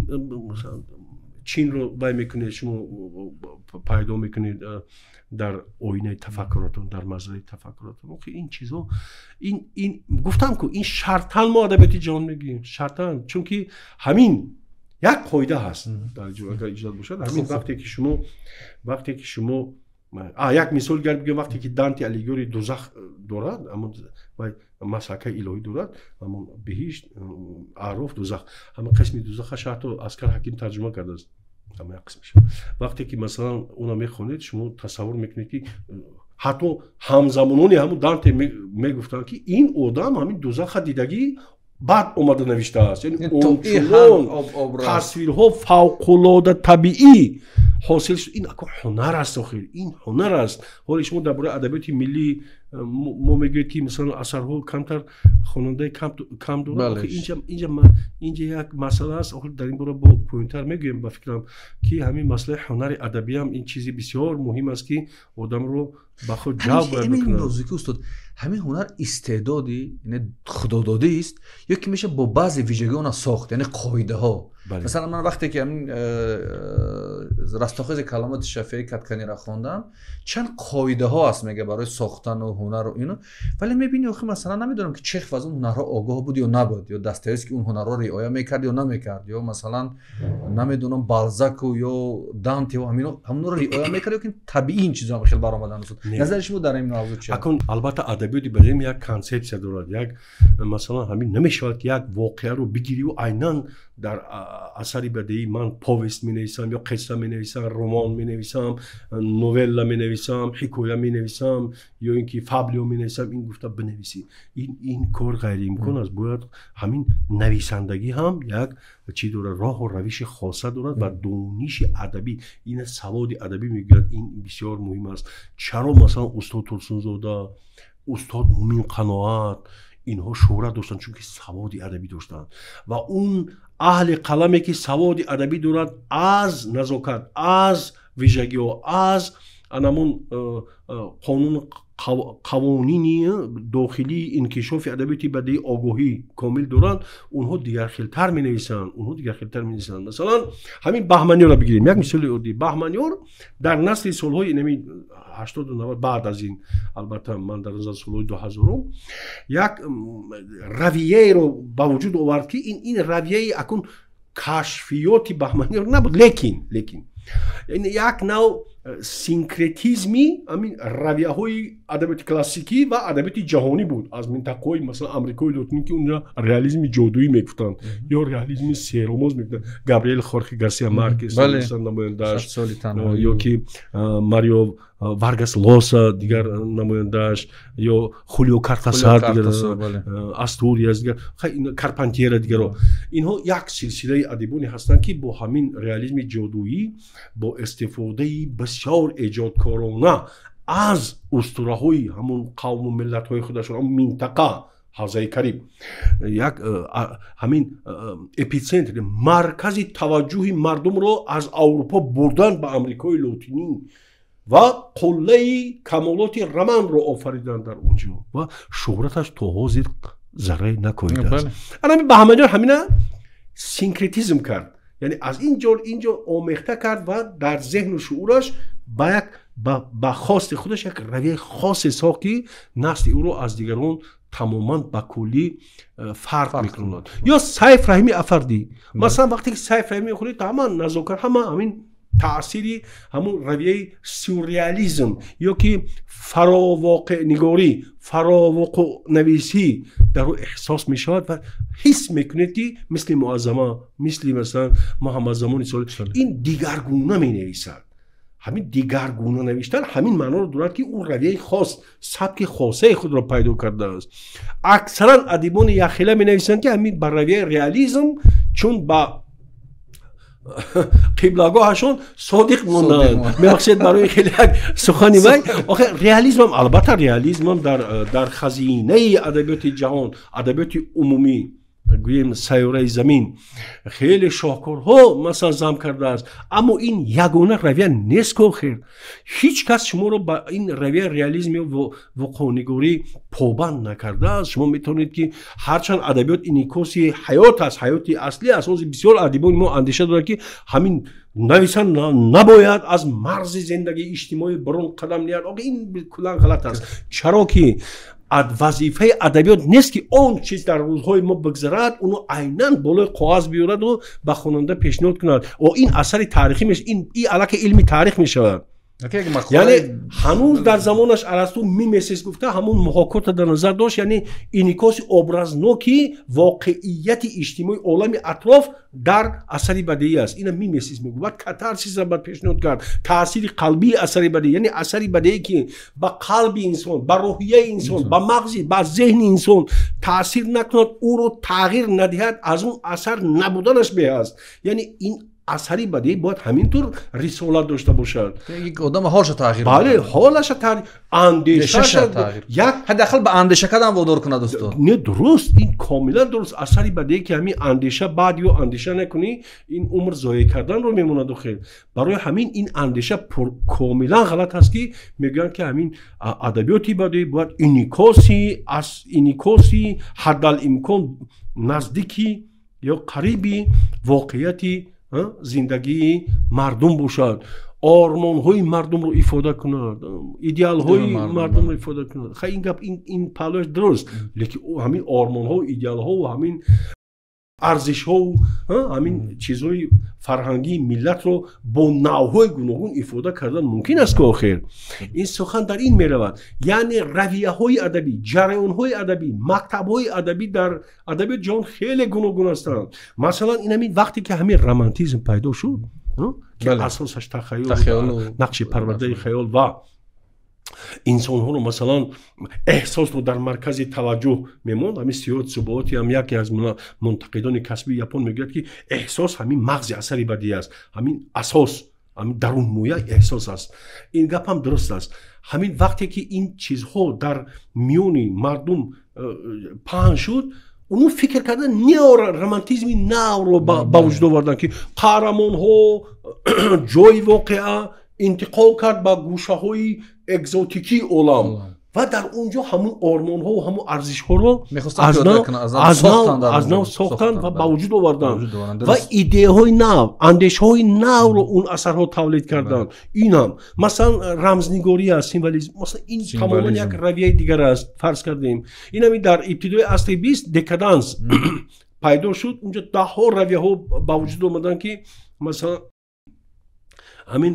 чинро вай мекунед, шумо пайдо мекунед дар оинаи тафаккуротон, дар мазраи тафаккуротон. Охи, ин чизо, ин гуфтам ку, ин шартан мо адабиёти ҷаҳон мегӯем, шартан, чунки ҳамин як қоида ҳаст, агар иҷозат бошад. Ҳамин вақте ки шумо як мисол гар бигӯем, вақте ки Данти Алигьери дузах дорад, ҳамон вай масакаи илоҳӣ дорад, ҳамон биҳишт, аъроф, дузах, ҳамон қисми дузахаш ҳатто Аскар Ҳаким тарҷума кардааст, ҳама як қисмаш. Вақте ки, масалан, уна мехонед, шумо тасаввур мекунед, ки ҳатто ҳамзамонони ҳамун Данте мегуфтанд, ки ин одам ҳамин дузаха дидагӣ, баъд омада навиштааст. Яъне ончунон тасвирҳо фавқулода табиӣ ҳосил шуд. Ин ако ҳунар аст, охир ин ҳунар аст. Ҳоле шумо дар бораи адабиёти миллӣ мо мегӯед, ки, масалан, асарҳо камтар, хонандаи кам дорад. Инҷа як масъала аст, охир дар ин бора бо поёнтар мегӯем. Ба фикрам, ки ҳамин масъалаи ҳунари адабиам ин чизи бисёр муҳим аст, ки одамро ба худ ҷалб бояд бикунад. Нозуки, устод, ҳамин ҳунар истеъдоди, яъне худододист, ё ки меша бо баъзе вижагиҳо она сохт, яъне қоидаҳо? Масалан, ман вақте ки ҳамин «Растохези каломоти Шафеи Кадканиро хондам, чанд қоидаҳо аст, мега, барои сохтану ҳунару ино, вале мебини, охи, масалан, намедонам, ки Чехов аз он ҳунарҳо огоҳ буд ё набуд, ё Достоевский он ҳунарҳоро риоя мекард ё намекард, ё, масалан, намедонам, Балзаку ё Данте ҳаминро риоя мекард, ё ки табиӣ ин чизо хел баромадан. Назари шумо дар ин мавзӯъ чи? Акун, албатта, адабиёти бадеӣ як консепсия дорад, як, масалан, ҳамин намешавад, ки як воқеаро бигирию айнан дар асари бадеӣ ман повесть менависам ё қисса менависам, роман менависам, новелла менависам, ҳикоя менависам ё ин ки фаблио менависам, ин гуфта бинависӣ. Ин кор ғайриимкон аст. Бояд ҳамин нависандагӣ ҳам як чӣ дорад, роҳу равиши хоса дорад ва дониши адабӣ, ина саводи адабӣ мегӯяд, ин бисёр муҳим аст. Чаро, масалан, устод Турсунзода, устод Мумин Қаноат, инҳо шӯҳрат доштанд? Чунки саводи адабӣ доштанд. Ва он аҳли қаламе, ки саводи адабӣ дорад, аз назокат, аз вижагиҳо, аз анамун қонун, қавонини дохилии инкишофи адабиёти бадеӣ огоҳӣ комил доранд, онҳо дигархелтар менависанд, онҳо дигархелтар менависанд. Масалан, ҳамин Баҳманёрро бигирем, як мисоли оддӣ. Баҳманёр дар насли солҳои инами 80-у 90, баъд аз ин, албатта, ман дар назар солҳои 2000-ум, як равияеро ба вуҷуд овард, ки ин равияи акун кашфиёти Баҳманёр набуд, лекин як нав Синкретизми ҳамин равияҳои адабиёти классикӣ ва адабиёти ҷаҳонӣ буд аз минтақаҳои, масалан, Амрикои Лотинӣ, ки унҷо реализми ҷодуӣ мегуфтанд ё реализми сеҳромоз мегуфтанд. Габриэл Хорхе Гарсия Маркес намояндааш, ё ки Марио Варгас Лоса дигар намояндааш, ё Хулио Картасар, дигар Астуриас, дигар Карпантьера, дигаро. Инҳо як силсилаи адибоне ҳастанд, ки бо ҳамин реализми ҷодуӣ, бо истифодаи бисёр эҷодкорона аз устураҳои ҳамун қавму миллатҳои худашон, ҳамун минтақа, ҳавзаи Кариб, як ҳамин эпитсентр, маркази таваҷҷӯҳи мардумро аз Аврупо бурдан ба Амрикои Лотинӣ ва қуллаи камолоти романро офариданд дар он ҷо ва шӯҳраташ то ҳозир заррае накоҳидааст. Анами Баҳманиёр ҳамина синкретизм кард, яъне аз ин ҷо ин ҷо омехта кард ва дар зеҳну шуураш ба як ба хости худаш як равияи хосе сохт, ки насли ӯро аз дигарон тамоман ба куллӣ фарқ мекунад. Ё Сайф Раҳими Афардӣ, масалан, вақте ки Сайф Раҳими мехонед, ҳама назокат, ҳама ҳамин таъсири ҳамун равияи сюрреализм ё ки фаровоқеънигорӣ, фаровуқӯънависӣ дар ӯ эҳсос мешавад ва ҳис мекунед, ки мисли Муаззама, мисли, масалан, Муҳаммадзамони Солеҳ ин дигаргуна менависад. Ҳамин дигаргуна навиштан ҳамин маъноро дорад, ки ӯ равияи хос, сабки хосаи худро пайдо кардааст. Аксаран адибони яхела менависанд, ки ҳамин ба равияи реализм, чун ба қиблагоҳашон содиқ монданд. Мебахшед барои хеле як сухани вай. Охе, реализмам, албатта, реализмам дар хазинаи адабиёти ҷаҳон, адабиёти умумӣ, гӯем, сайёраи Замин, хеле шоҳкорҳо, масалан, зам кардааст, аммо ин ягона равия нест. Охир ҳеҷ кас шуморо ба ин равия, реализм ё воқеанигорӣ, побанд накардааст. Шумо метавонед, ки ҳарчанд адабиёт инъикоси ҳаёт аст, ҳаёти аслӣ аст, ҳозир бисёр адибони мо андеша дорад, ки ҳамин нависан набояд аз марзи зиндагии иҷтимоӣ берун қадам ниҳад. Ин куллан ғалат аст, чаро ки вазифаи адабиёт нест, ки он чиз дар рӯзҳои мо бигзарад, уно айнан болои коғаз биёраду ба хонанда пешниҳод кунад. О, ин асари таърихӣ, ин аллакай илми таърих мешавад. Яъне ҳанӯз дар замонаш Арасту мимесис гуфта, ҳамун муҳокотро дар назар дошт, яъне инъикоси образноки воқеияти иҷтимои олами атроф дар асари бадеӣ аст. Ина мимесис мегӯ. Баъд катарсисро баъд пешниҳод кард, таъсири қалбии асари бадеӣ, яъне асари бадеӣ, ки ба қалби инсон, ба рӯҳияи инсон, ба мағзи, ба зеҳни инсон таъсир накунад, ӯро тағйир надиҳад, аз он асар набуданаш беҳ аст. Яъне ин асари бадеӣ бояд ҳамин тур рисолат дошта бошад. Одам ҳолша тағйир, бале, ҳолаша тағйир, андешаша як ҳадди ақал ба андеша кардан водор кунад, устод. Не, дуруст, ин комилан дуруст. Асари бадеӣ, ки ҳамин андеша баъд ё андеша накунӣ, ин умр зоеъ карданро мемонад. Охир барои ҳамин ин андеша комилан ғалат аст, ки мегӯянд, ки ҳамин адабиёти бадеӣ бояд инъикоси аз инъикоси ҳаддалимкон наздики ё қариби воқеияти зиндагии мардум бошад, ормонҳои мардумро ифода кунад, идеалҳои мардумро ифода кунад. Хай, ин гап ин паҳлӯяш дуруст, лекин ҳамин ормонҳо, идеалҳо, ҳамин арзишҳоу ҳамин чизҳои фарҳангии миллатро бо навъҳои гуногун ифода кардан мумкин аст, ки охир ин сухан дар ин меравад. Яъне равияҳои адабӣ, ҷараёнҳои адабӣ, мактабҳои адабӣ дар адабиёти ҷаҳон хеле гуногун ҳастанд. Масалан, ин ҳамин вақте ки ҳамин романтизм пайдо шуд, ки асосаш тахайюл, нақши парвардаи хаёл ва инсонҳоро, масалан, эҳсосро дар маркази таваҷҷӯҳ мемонд. Ҳамин Сиёт Субооти ҳам, яке аз мунтақидони касбии япон, мегӯяд, ки эҳсос ҳамин мағзи асари бадеӣ аст, ҳамин асос, ҳамин дарунмоя эҳсос аст. Ин гап ҳам дуруст аст. Ҳамин вақте ки ин чизҳо дар миёни мардум паҳн шуд, уно фикр кардан романтизми навро ба вуҷуд оварданд, ки қаҳрамонҳо, ҷои воқеа интиқол кард ба гӯшаҳои экзотикии олам ва дар он ҷо ҳамун ормонҳо, ҳамун арзишҳоро аз нав сохтанд ва ба вуҷуд оварданд ва идеяҳои нав, андешаҳои навро он асарҳо тавлид карданд. Инам, масалан, рамзнигорӣ аст, символизм, масалан, ин тамоман як равияи дигар аст. Фарз кардем, инами дар ибтидои асри 20 декаданс пайдо шуд. Унҷо даҳҳо равияҳо ба вуҷуд омаданд, ки масалан Ҳамин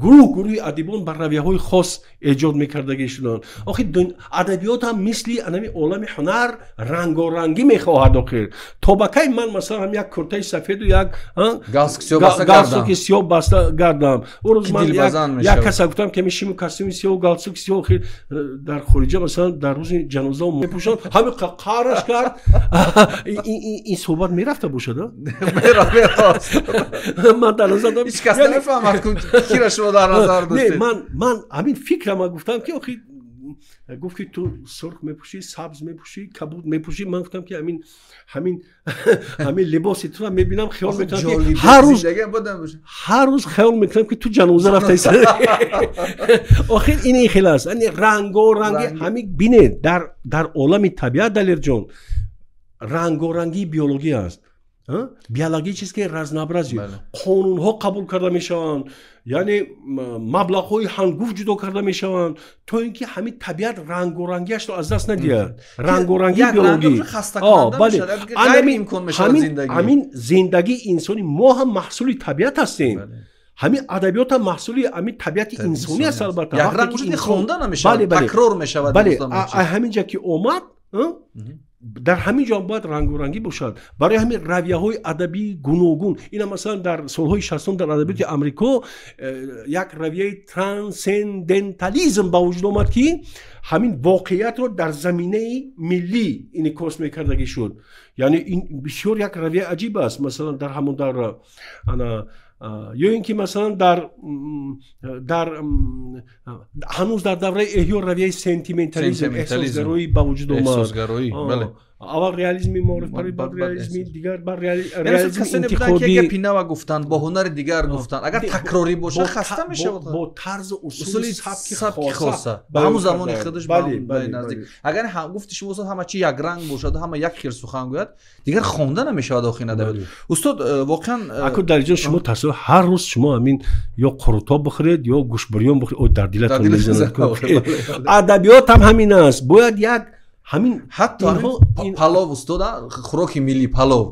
гурӯҳ гурӯҳи адибон ба равияҳои хос эҷод мекардагӣ шуданд. Охир адабиёт ҳам мисли анами олами ҳунар рангорангӣ мехоҳад. Охир то ба кай ман масалан як куртаи сафеду як галстуки сиёҳ баста гардам? Он рӯз ман як каса гуфтам, ки шиму костюми сиёҳ, галстуки сиёҳ охир дар хориҷа масалан дар рӯзи ҷаноза мепӯшанд. Ҳамин қараш кард. Ин суҳбат мерафта бошад? Ман дар назар ҳеҷ кас намефаҳмад, кира шумо дар назар доштед. Не, ман ҳамин фикрама гуфтам, ки охир гуфт, ки ту сурх мепӯшӣ, сабз мепӯшӣ, кабуд мепӯшӣ. Ман гуфтам, ки ҳамин либоси туро мебинам, хиёл мекунам, ки ҳар рӯз хиёл мекунам, ки ту ҷаноза рафтаи. Охир ин хел аст, яъне рангоранги. Ҳамин бинед, дар олами табиат, Далерҷон, рангорангии биологӣ аст, биологическое разнообразие. Қонунҳо қабул карда мешаванд, яъне маблағҳои ҳангуфт ҷудо карда мешаванд, то ин ки ҳамин табиат рангорангиашро аз даст надиҳад, рангорангии биологӣ. Ҳамин зиндагии инсони мо ҳам маҳсули табиат ҳастем. Ҳамин адабиёт ҳам маҳсули ҳамин табиати инсонӣ аст, албатта. Такрор мешавад. Бале, ҳамин ҷа ки омад, дар ҳамин ҷо бояд рангорангӣ бошад. Барои ҳамин равияҳои адабии гуногун. Ина масалан дар солҳои 60 дар адабиёти Амрико як равияи трансцендентализм ба вуҷуд омад, ки ҳамин воқеиятро дар заминаи миллӣ инъикос мекардагӣ шуд. Яъне ин бисёр як равияи аҷиб аст. Масалан дар ҳамон давра ана ё ин ки масалан дар ҳанӯз дар давраи эҳё равияи сентиментализм, эҳсосгароӣ ба вуҷуд омад. Аввал реализми маорифпарварӣ, баъд реализми дигар, баъд реализми интиқодӣ. Гапи нава гуфтанд, бо ҳунари дигар гуфтанд. Агар такрорӣ бошад, хаста мешавад. Бо тарзу усули сабки хоса, ба ҳамун замони худаш наздик. Агар гуфти шумо, устод, ҳама чи якранг бошад, ҳама як хел сухан гӯяд, дигар хонда намешавад охир адабиёт. Устод, воқеан аку Далерҷон, шумо тасаввур, ҳар рӯз шумо ҳамин ё қурутоб бихӯред, ё гӯштбирён бихӯред, о дар дилатон мезанад. Адабиёт ҳам ҳамин аст. Бояд як ҳамин ҳатто палов, устод, хӯроки миллӣ палов,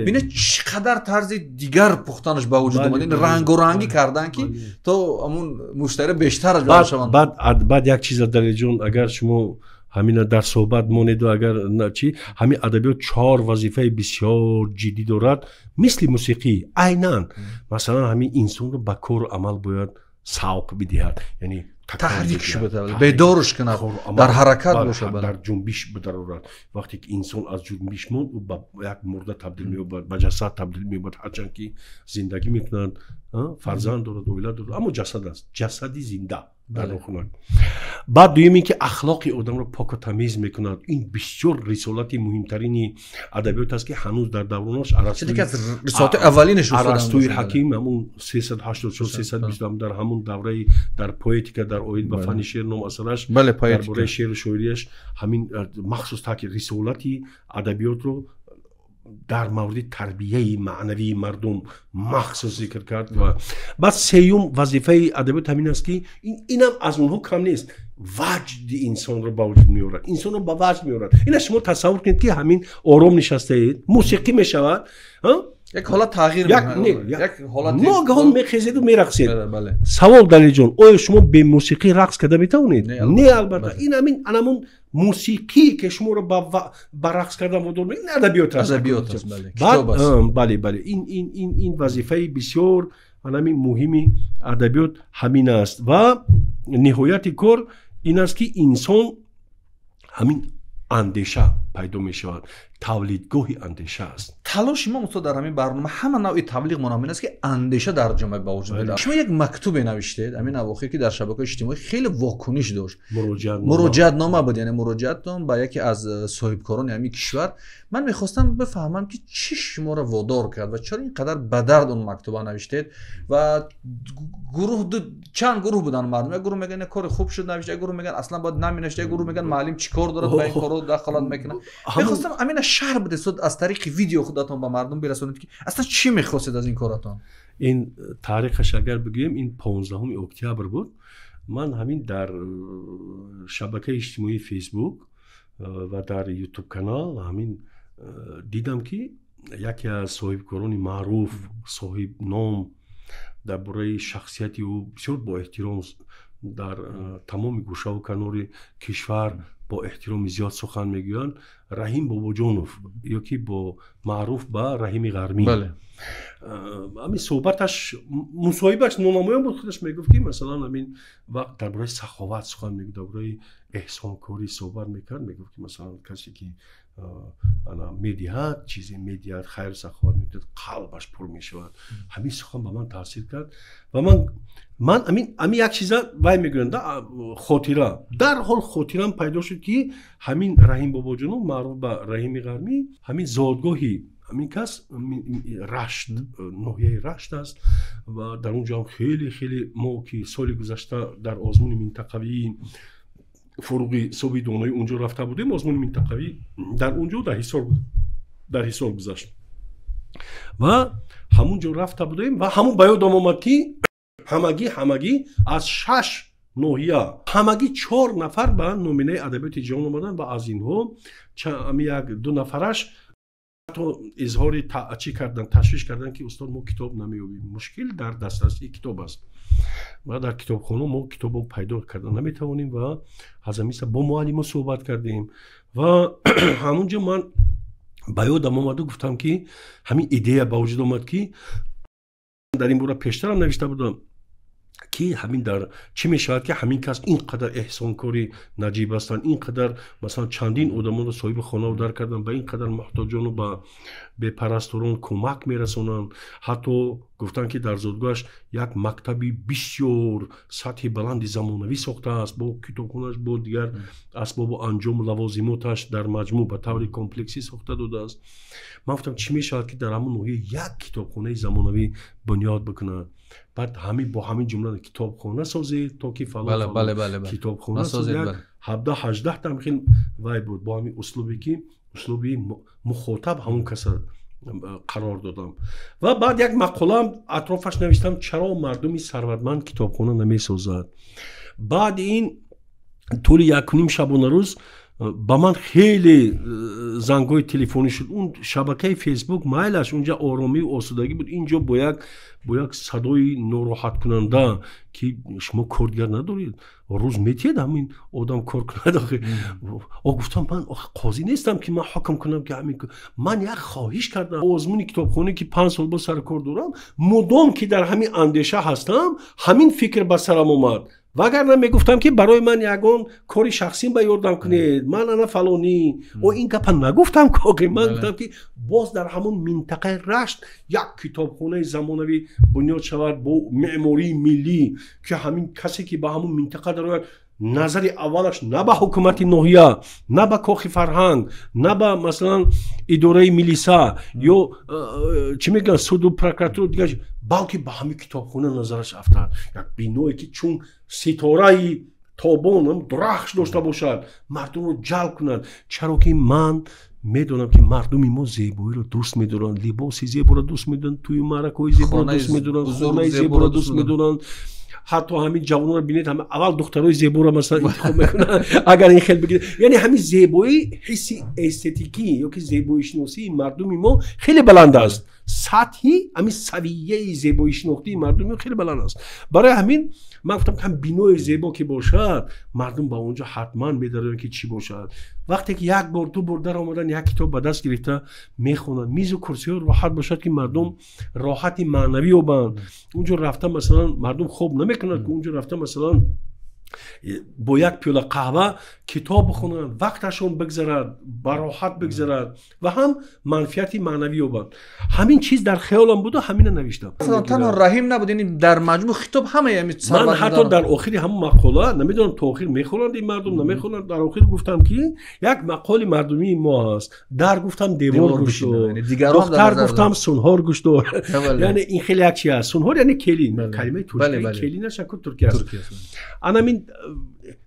бинед чӣ қадар тарзи дигар пухтанаш ба вуҷуд омад, рангорангӣ кардан, ки то ҳамун муштари бештараш шаванд. Баъд як чиза, Далерҷон, агар шумо ҳамина дар суҳбат монеду, агар чи ҳамин адабиёт чор вазифаи бисёр ҷиддӣ дорад, мисли мусиқӣ айнан. Масалан, ҳамин инсонро ба кору амал бояд савқ бидиҳад, яъне таҳрик шуда, бедорш кунад, дар ҳаракат бошад, дар ҷунбиш бидарорад. Вақте ки инсон аз ҷунбиш монд, ӯ ба як мурда табдил меёбад, ба ҷасад табдил меёбад. Ҳарчанд ки зиндагӣ мекунад, фарзанд дорад, оила дорад, аммо ҷасад аст, ҷасади зинда дар нохунак. Баъд дуюм ин ки ахлоқи одамро поку тамиз мекунад. Ин бисёр рисолати муҳимтарини адабиёт аст, ки ҳанӯз дар давронаш Арастуи ҳаким ҳамун 384, 320 дар ҳамун давраи дар поэтика, дар оид ба фанни шеър ном асараш, дар бораи шеъру шоириаш ҳамин махсус таъкид рисолати адабиётро дар мавриди тарбияи маънавии мардум махсус зикр кард. Ва баъд сеюм вазифаи адабиёт ҳамин аст, ки инам аз онҳо кам нест, ваҷди инсонро ба вуҷуд меорад, инсонро ба ваҷд меорад. Ина шумо тасаввур кунед, ки ҳамин ором нишастаед, мусиқӣ мешавад, як ҳолат тағйир, ногаҳон мехезеду мерақсед. Савол, Далерҷон, оё шумо бемусиқӣ рақс карда метавонед? Не, албатта. Ин ҳамин анамун мусиқӣ, ки шуморо ба рақс кардан водор мекунад, ин адабиёт аст. Бале, бале, ин вазифаи бисёр анамин муҳими адабиёт ҳамин аст. Ва ниҳояти кор ин аст, ки инсон ҳамин андеша пайдо мешавад, тавлидгоҳи андеша аст. Талоши мо, устод, дар ҳамин барнома, ҳама навъи таблиғмон ҳамин аст, ки андеша дар ҷомеа ба вуҷуд биёяд. Шумо як мактубе навиштед ҳамин авохир, ки дар шабакаҳои иҷтимоӣ хеле вокуниш дошт. Муроҷиатнома буд, яъне муроҷиаттон ба яке аз соҳибкорони ҳамин кишвар. Ман мехостам бифаҳмам, ки чӣ шуморо водор кард ва чаро ин қадар ба дард он мактуба навиштед. Ва гурӯҳ, чанд гурӯҳ буданд мардум. Як гурӯҳ мегӯянд, кори хуб шуд навишт, як гурӯҳ мегӯянд, аслан бояд наменавишт, як гурӯҳ мегӯянд, муаллим чӣ кор дорад, ба ин корҳо дахолат мекунад. Мехостам ҳамина шарҳ бидед, аз тариқи видео худатон ба мардум бирасонед, ки аслан чӣ мехостед аз ин коратон. Ин таърихаш агар бигӯем, ин 15 октябр буд. Ман ҳамин дар шабакаи иҷтимоии Фейсбук ва дар Ютуб канал ҳамин дидам, ки яке аз соҳибкорони маъруф, соҳибном Дар бораи шахсияти ӯ бисёр бо эҳтиром дар тамоми гӯшаву канори кишвар бо эҳтироми зиёд сухан мегӯянд. Раҳим Бобоҷонов ё ки бо маъруф ба Раҳими Ғармӣ. Ҳамин суҳбаташ, мусоҳибаш нонамоён буд. Худаш мегуфт, ки масалан ҳамин вақт дар бораи саховат сухан мегуфт, дар бораи эҳсонкорӣ суҳбат мекард. Мегуфт, ки масалан касе ки ана медиҳад, чизе медиҳад, хайру саховат мекунад, қалбаш пур мешавад. Ҳамин сухан ба ман таъсир кард ва ман ҳамин як чиза вай мегӯянд, хотира, дарҳол хотирам пайдо шуд, ки ҳамин Раҳим Бобоҷонов, маъруф ба Раҳими Ғармӣ, ҳамин зодгоҳи ҳамин кас Рашт, ноҳияи Рашт аст ва дар он ҷо ҳам хеле хеле мо ки соли гузашта дар озмуни минтақавии Фуруғи Субҳи Доноӣ унҷо рафта будем, озмуни минтақавӣ дар унҷо дар Ҳисор гузашт ва ҳамун ҷо рафта будем ва ҳамун ба ёдам омад, ки ҳамагӣ аз шаш ноҳия ҳамагӣ чор нафар ба номинаи адабиёти ҷаҳон омаданд ва аз инҳо як ду нафараш ҳатто изҳори чӣ кардан, ташвиш кардан, ки устод, мо китоб намеёбем, мушкил дар дастрасии китоб аст ва дар китобхона мо китобо пайдо карда наметавонем. Ва аз ҳамин сабаб бо муаллимо суҳбат кардем ва ҳамун ҷо ман ба ёдам омаду гуфтам, ки ҳамин идея ба вуҷуд омад, ки дар ин бора пештарам навишта будам, ки ҳамин дар чӣ мешавад, ки ҳамин кас ин қадар эҳсонкори наҷиб ҳастанд, ин қадар масалан чандин одамонро соҳиби хонаву дар карданд, ба ин қадар муҳтоҷону ба бепарасторон кӯмак мерасонанд. Ҳатто гуфтанд, ки дар зодгоҳаш як мактаби бисёр сатҳи баланди замонавӣ сохтааст бо китобхонаш, бо дигар асбобу анҷому лавозимоташ, дар маҷмӯъ ба таври комплексӣ сохта додааст. Ман гуфтам, чӣ мешавад, ки дар ҳамон ноҳия як китобхонаи замонавӣ бунёд бикунад? Баъд ҳамин бо ҳамин ҷумла китобхона созед, то ки фалон китобхона созед, 17-18 там хел вай буд. Бо ҳамин услубе, ки услуби мухотаб ҳамон каса қарор додам ва баъд як мақолаам атрофаш навиштам, чаро мардуми сарватманд китобхона намесозад. Баъди ин тӯли якуним шабонарӯз ба ман хеле зангҳои телефонӣ шуд. Он шабакаи Фейсбук майлаш, унҷа оромию осудагӣ буд, инҷо бо як садои нороҳаткунанда, ки шумо кор дигар надоред, рӯз метиҳед ҳамин одам кор кунад. О, гуфтам, ман қозӣ нестам, ки ман ҳукм кунам, ки ҳамин ман як хоҳиш кардам. Озмуни китобхонӣ, ки 5 сол боз сари кор дорам, мудом ки дар ҳамин андеша ҳастам, ҳамин фикр ба сарам омад. Вагарна мегуфтам, ки барои ман ягон кори шахсӣ ба ёрдам кунед, ман ана фалонӣ. О, ин гапа нагуфтам коки ман гуфтам, ки боз дар ҳамон минтақаи Рашт як китобхонаи замонавӣ бунёд шавад бо меъмории миллӣ, ки ҳамин касе ки ба ҳамон минтақа дарояд, назари аввалаш на ба ҳукумати ноҳия, на ба кохи фарҳанг, на ба масалан идораи милиса ё чӣ мегӯянд, суду прокуратура, дигар, балки ба ҳамин китобхона назараш афтад. Як биное, ки чун ситораи тобон дурахш дошта бошад, мардумро ҷалб кунад. Чаро ки ман медонам, ки мардуми мо зебоиро дӯст медоранд, либоси зеборо дӯст медоранд, тӯю маъракаҳои зеборо дӯст медоранд, хонаи зеборо дӯст медоранд. Ҳатто ҳамин ҷавононро бинед, ҳама аввал духтарои зеборо масалан интихоб мекунанд, агар ин хел бигиред. Яъне ҳамин зебоӣ, ҳисси эстетикӣ ёки зебоишиносии мардуми мо хеле баланд аст. Сатҳи ҳамин савияи зебоишинохтии мардуми мо хеле баланд аст. Барои ҳамин ман гуфтам, ки ҳам бинои зебо ки бошад, мардум ба он ҷо ҳатман медароянд, ки чӣ бошад. Вақте ки як бор, ду бор даромадан, як китоб ба даст гирифта мехонанд. Мизу курсиҳо роҳат бошад, ки мардум роҳати маънавӣ ёбанд. Он ҷо рафта, масалан, мардум хоб намекунад, ки он ҷо рафта, масалан, бо як пиёла қаҳва китоб бихонанд, вақташон бигзарад, бароҳат бигзарад ва ҳам манфиати маънавӣ ёбанд. Ҳамин чиз дар хаёлам буду ҳамина навиштам. Танҳо Раҳим набуд, яъне дар маҷмӯъ хитоб ҳамаи ҳамин. Ман ҳатто дар охири ҳамон мақола, намедонам, то охир мехонанд ин мардум, намехонанд, дар охир гуфтам, ки як мақоли мардумии мо ҳаст: дар гуфтам, девор гӯшдор, духтар гуфтам, сунҳор гӯшдор. Яъне ин хеле як чи аст. Сунҳор яъне келин, калимаи туркӣ келин аст, турки аст. Анамин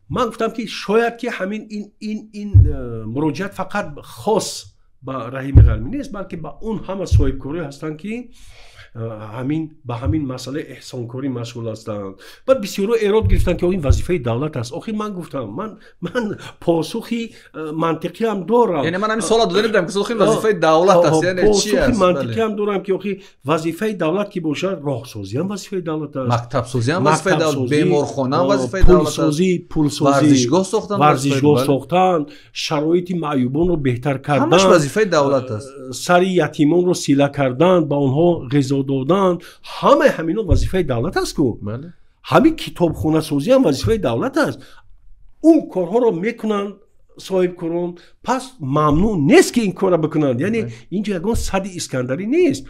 ман гуфтам, ки шояд ки ҳамин ин муроҷиат фақат хос ба Раҳими Ғармӣ нест, балки ба он ҳама соҳибкорӣ ҳастанд, ки ҳамин ба ҳамин масъалаи эҳсонкорӣ машғул ҳастанд. Баъд бисёрҳо эрод гирифтанд, ки ин вазифаи давлат аст. Охир ман гуфтам, ман посухи мантиқиам дорам. Яъне ман ҳамин суола дода будам, ки охир вазифаи давлат аст, яъне чи аст? Посухи мантиқиам дорам, ки охир вазифаи давлат ки бошад, роҳсозиам вазифаи давлат аст, мактабсозиам вазифаи давлат, беморхонаам вазифаи давлат аст, пулсозӣ, варзишгоҳ сохтан, шароити маъюбонро беҳтар кардан, ҳамаш вазифаи давлат аст, сари ятимонро сила кардан, ба онҳо ғизо додан, ҳамаи ҳамино вазифаи давлат аст ку. Ҳамин китобхонасозиам вазифаи давлат аст. Он корҳоро мекунанд соҳибкорон, пас мамнӯъ нест, ки ин корро бикунанд. Яъне инҷо ягон сади искандарӣ нест.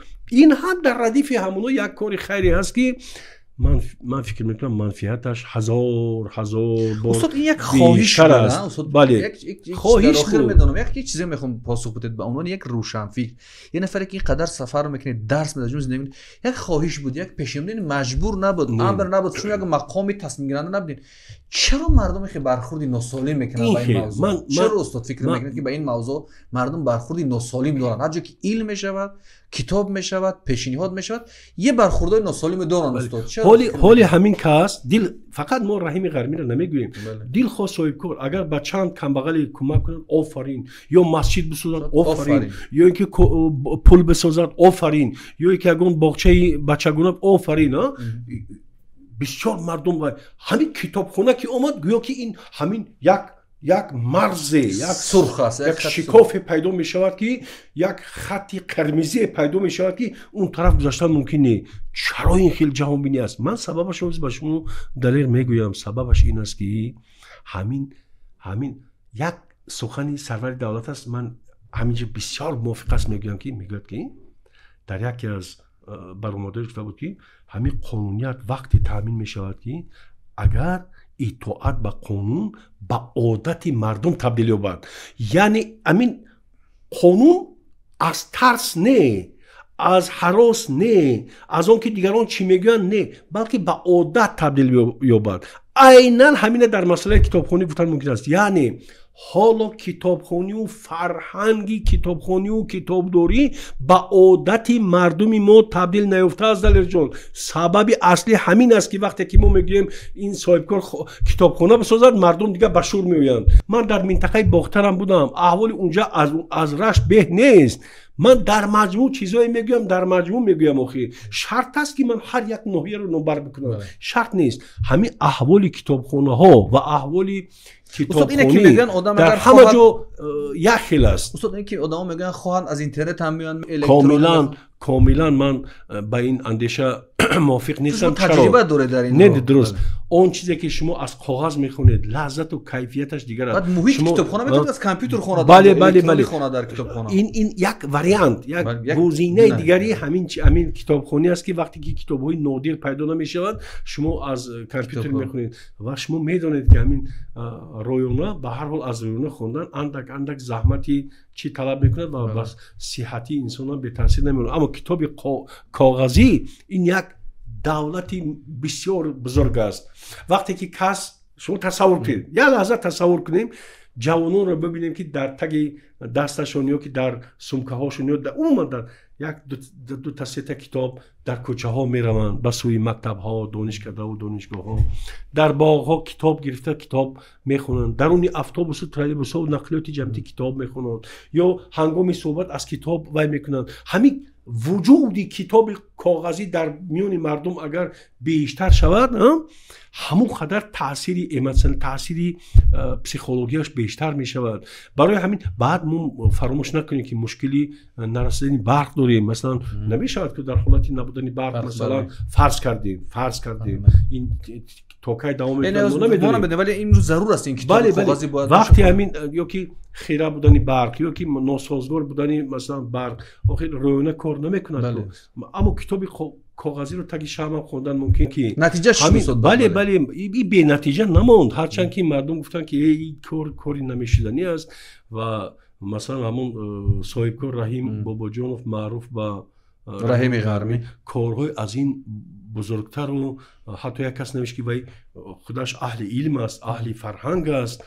Ин ҳам дар радифи ҳамоно як кори хайре ҳаст, ки ман фикр мекунам, манфиаташ ҳазор ҳазор бор. Устод, ин як хоҳиш аст. Бале, хоҳиш медонам, як чизе мехоҳам посух бидед ба унвони як рӯшанфикр, як нафаре ки ин қадар сафар мекунед, дарс медиҳед, зиндагӣ мекунед. Як хоҳиш буд, як пешниҳод, маҷбур набуд, амр набуд, шумо як мақоми тасмимгиранда набудед. Чаро мардум хеле бархӯрди носолим мекунанд ба ин мавзӯъ? Чаро, устод, фикр мекунед, ки ба ин мавзӯъ мардум бархӯрди носолим доранд? Ҳар ҷо ки илм мешавад, китоб мешавад, пешниҳод мешавад, یه бархӯрдҳои носолиме доранд, устод. Ҳоли ҳамин кас дил фақат мо Раҳими Ғармиро намегӯем. Дилхоҳ соҳибкор агар ба чанд камбағале кӯмак кунад, офарин, ё масҷид бисозад, офарин, ё ин ки пул бисозад, офарин, ё ин ки ягон боғчаи бачагуна, офарин. Бисёр мардум ҳамин китобхона ки омад, гӯё ки ин ҳамин як марзе, як сурх аст, як шикофе пайдо мешавад, ки як хатти қирмизие пайдо мешавад, ки он тараф гузаштан мумкин не. Чаро ин хел ҷаҳонбинӣ аст? Ман сабабашро ба шумо далел мегӯям. Сабабаш ин аст, ки ҳамин як сухани сарвари давлат аст, ман ҳаминҷо бисёр мувофиқ аст мегӯям, ки мегӯяд, ки дар яке аз баромадҳои гуфта буд, ки ҳамин қонуният вақте таъмин мешавад, ки агар итоат ба қонун ба одати мардум табдил ёбад. Яъне ҳамин қонун аз тарс не, аз ҳарос не, аз он ки дигарон чӣ мегӯянд не, балки ба одат табдил ёбад. Айнан ҳамина дар масъалаи китобхонӣ гуфтан мумкин аст. Яъне ҳоло китобхонию фарҳанги китобхонию китобдорӣ ба одати мардуми мо табдил наёфтааст, Далерҷон. Сабаби аслӣ ҳамин аст, ки вақте ки мо мегӯем ин соҳибкор китобхона бисозад, мардум дигар ба шур меоянд. Ман дар минтақаи Бохтарам будам, аҳволи унҷа аз Рашт беҳ нест. Ман дар маҷмӯъ чизое мегӯям, дар маҷмӯъ мегӯям. Охир шарт аст, ки ман ҳар як ноҳияро номбар бикунам? Шарт нест. Ҳамин аҳволи китобхонаҳо ва аҳволи китобхонӣ дар ҳама ҷо як хел аст. Устод, ин ки одамо мегӯянд, хоҳанд аз интернет ҳам меоянд. Комилан, комилан ман ба ин андеша мувофиқ нестам. Таҷриба доред дар ин? Не, дуруст. Он чизе ки шумо аз коғаз мехонед, лаззату кайфияташ дигар аст. Баъд муҳити китобхона метавонад аз компютер хонад. Бале, бале, бале. Хонад дар китобхона. Ин як вариант, як гузинаи дигари ҳамин китобхонӣ аст, ки вақте ки китобҳои нодир пайдо намешаванд, шумо аз компютер мехонед ва шумо медонед, ки ҳамин ройона, ба ҳар ҳол аз ройона хондан андак андак заҳмати чӣ талаб мекунад ва ба сиҳатии инсонам бетаъсир намемонад. Аммо китоби коғазӣ ин як давлати бисёр бузург аст. Вақте ки кас, шумо тасаввур кунед, як лаҳза тасаввур кунем, ҷавононро бибинем, ки дар таги дасташон ё ки дар сумкаҳошон ё умуман дар як дута сета китоб дар кӯчаҳо мераванд ба сӯи мактабҳо, донишкадаву донишгоҳҳо, дар боғҳо китоб гирифта китоб мехонанд, даруни автобусу троллейбусҳо, нақлиёти ҷамъиятӣ китоб мехонанд ё ҳангоми суҳбат аз китоб вай мекунанд. Ҳамин вуҷуди китоби коғазӣ дар миёни мардум агар бештар шавад, ҳамон қадар таъсири эмоционал, таъсири психологияш бештар мешавад. Барои ҳамин баъд мо фаромӯш накунем, ки мушкили нарасидани барқ дорем. Масалан, намешавад, ки дар ҳолати набудани барқ, масалан, фарз кардем, ин то кай давом мекунад? Вале имрӯз зарур аст ин китоби коғазӣ бояд. Вақти ҳамин ё ки хира будани барқ, ё ки носозгор будани, масалан, барқ, охир рӯёна кор намекунад, аммо китоби коғазиро таги шамъам хондан мумкин ки натиҷа. Бале, бале, и бенатиҷа намонд, ҳарчанд ки мардум гуфтанд, ки ин кор кори намешуданӣ аст. Ва масалан, ҳамон соҳибкор Раҳим Бобоҷонов, маъруф ба Раҳими Ғармӣ, корҳои аз ин бузургтару ҳатто як кас навишт, ки вай худаш аҳли илм аст, аҳли фарҳанг аст.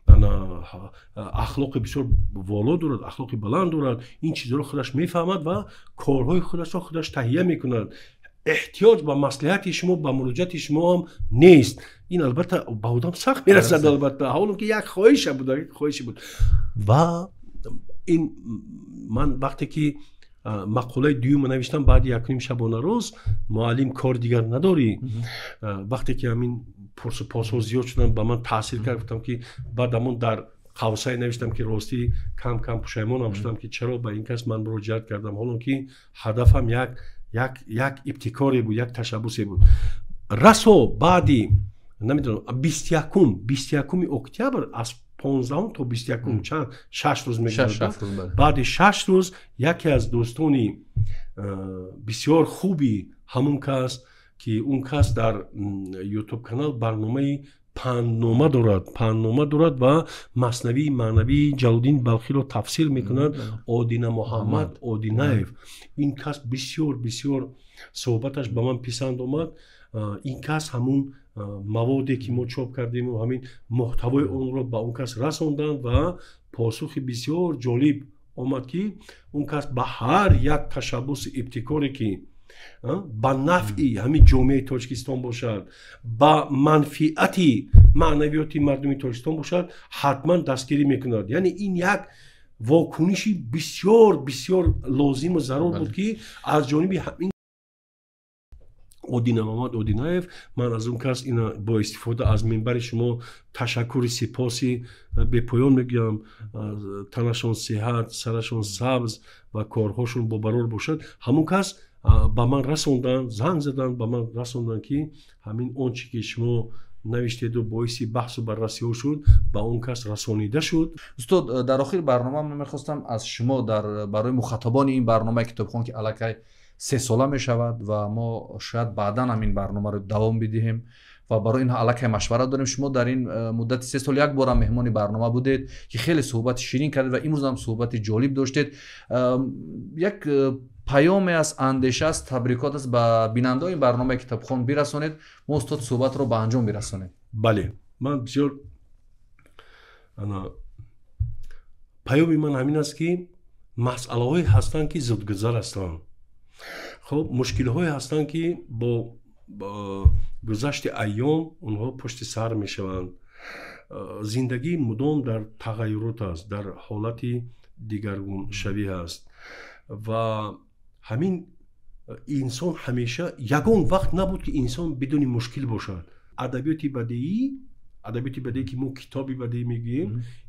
Ахлоқи бисёр воло дорад, ахлоқи баланд дорад, ин чизҳоро худаш мефаҳмад ва корҳои худашро худаш таҳия мекунад. Эҳтиёҷ ба маслиҳати шумо, ба муроҷиати шумо ҳам нест. Ин албатта ба одам сахт мерасад, албатта, ҳоло ки як хоҳиша буд, як хоҳише буд. Ва ин ман вақте ки мақолаи дуюма навиштам, баъди якним шабонарӯз, муаллим, кор дигар надорӣ, вақте ки ҳамин пурсупосҳо зиёд шуданд, ба ман таъсир кард, гуфтам ки баъд ҳамон дар қавсае навиштам ки ростӣ кам кам пушаймонам шудам, ки чаро ба ин кас ман муроҷиат кардам, ҳоло ки ҳадафам як ибтикоре буд, як ташаббусе буд. Расо баъди намедонам 21-уми октябр, аз 15-ум то 21-ум чанд, 6 рӯз мегузарад. Баъди 6 рӯз яке аз дӯстони бисёр хуби ҳамун кас, ки он кас дар Ютуб канал барномаи Панднома дорад ва Маснавии маънавии Ҷалолиддини Балхиро тафсир мекунад, Одина Муҳаммад Одинаев, ин кас бисёр бисёр суҳбаташ ба ман писанд омад. Ин кас ҳамун маводе ки мо чоп кардему, ҳамин муҳтавои онро ба он кас расонданд ва посухи бисёр ҷолиб омад, ки он кас ба ҳар як ташаббуси ибтикоре, ки ба нафъи ҳамин ҷомеаи Тоҷикистон бошад, ба манфиати маънавиёти мардуми Тоҷикистон бошад, ҳатман дастгирӣ мекунад. Яъне ин як вокуниши бисёр бисёр лозиму зарур буд, ки аз ҷониби ҳамин Одина Мамад Одинаев. Ман аз он кас ина бо истифода аз минбари шумо ташаккури сипоси бепоён мегӯям. Танашон сиҳат, сарашон сабз ва корҳошон бобарор бошад. Ҳамон кас ба ман расонданд, занг заданд, ба ман расонданд, ки ҳамин он чи ки шумо навиштеду боиси баҳсу баррасиҳо шуд, ба он кас расонида шуд. Устод, дар охири барнома ман мехостам аз шумо дар барои мухотабони ин барномаи Китобхон, ки аллакай 3 сола мешавад ва мо шояд баъдан ҳам ин барномаро давом бидиҳем ва барои ин аллакай машварат дорем, шумо дар ин муддати 3 сол як борам меҳмони барнома будед, ки хеле суҳбати ширин кардед ва имрӯзам суҳбати ҷолиб доштед, як паёме аст, андеша аст, табрикот аст, ба бинандаои ин барномаи Китобхон бирасонед, мо, устод, суҳбатро ба анҷом бирасонем. Бале, ман бисёр паёми ман ҳамин аст, ки масъалаҳое ҳастанд, ки зудгузар ҳастанд. Хуб, мушкилҳое ҳастанд, ки бо гузашти айём онҳо пушти сар мешаванд. Зиндагӣ мудом дар тағайюрот аст, дар ҳолати дигаргуншавӣ аст ва ҳамин инсон ҳамеша, ягон вақт набуд, ки инсон бидуни мушкил бошад. Адабиёти бадиӣ, ки мо китоби бадиӣ мегӯем,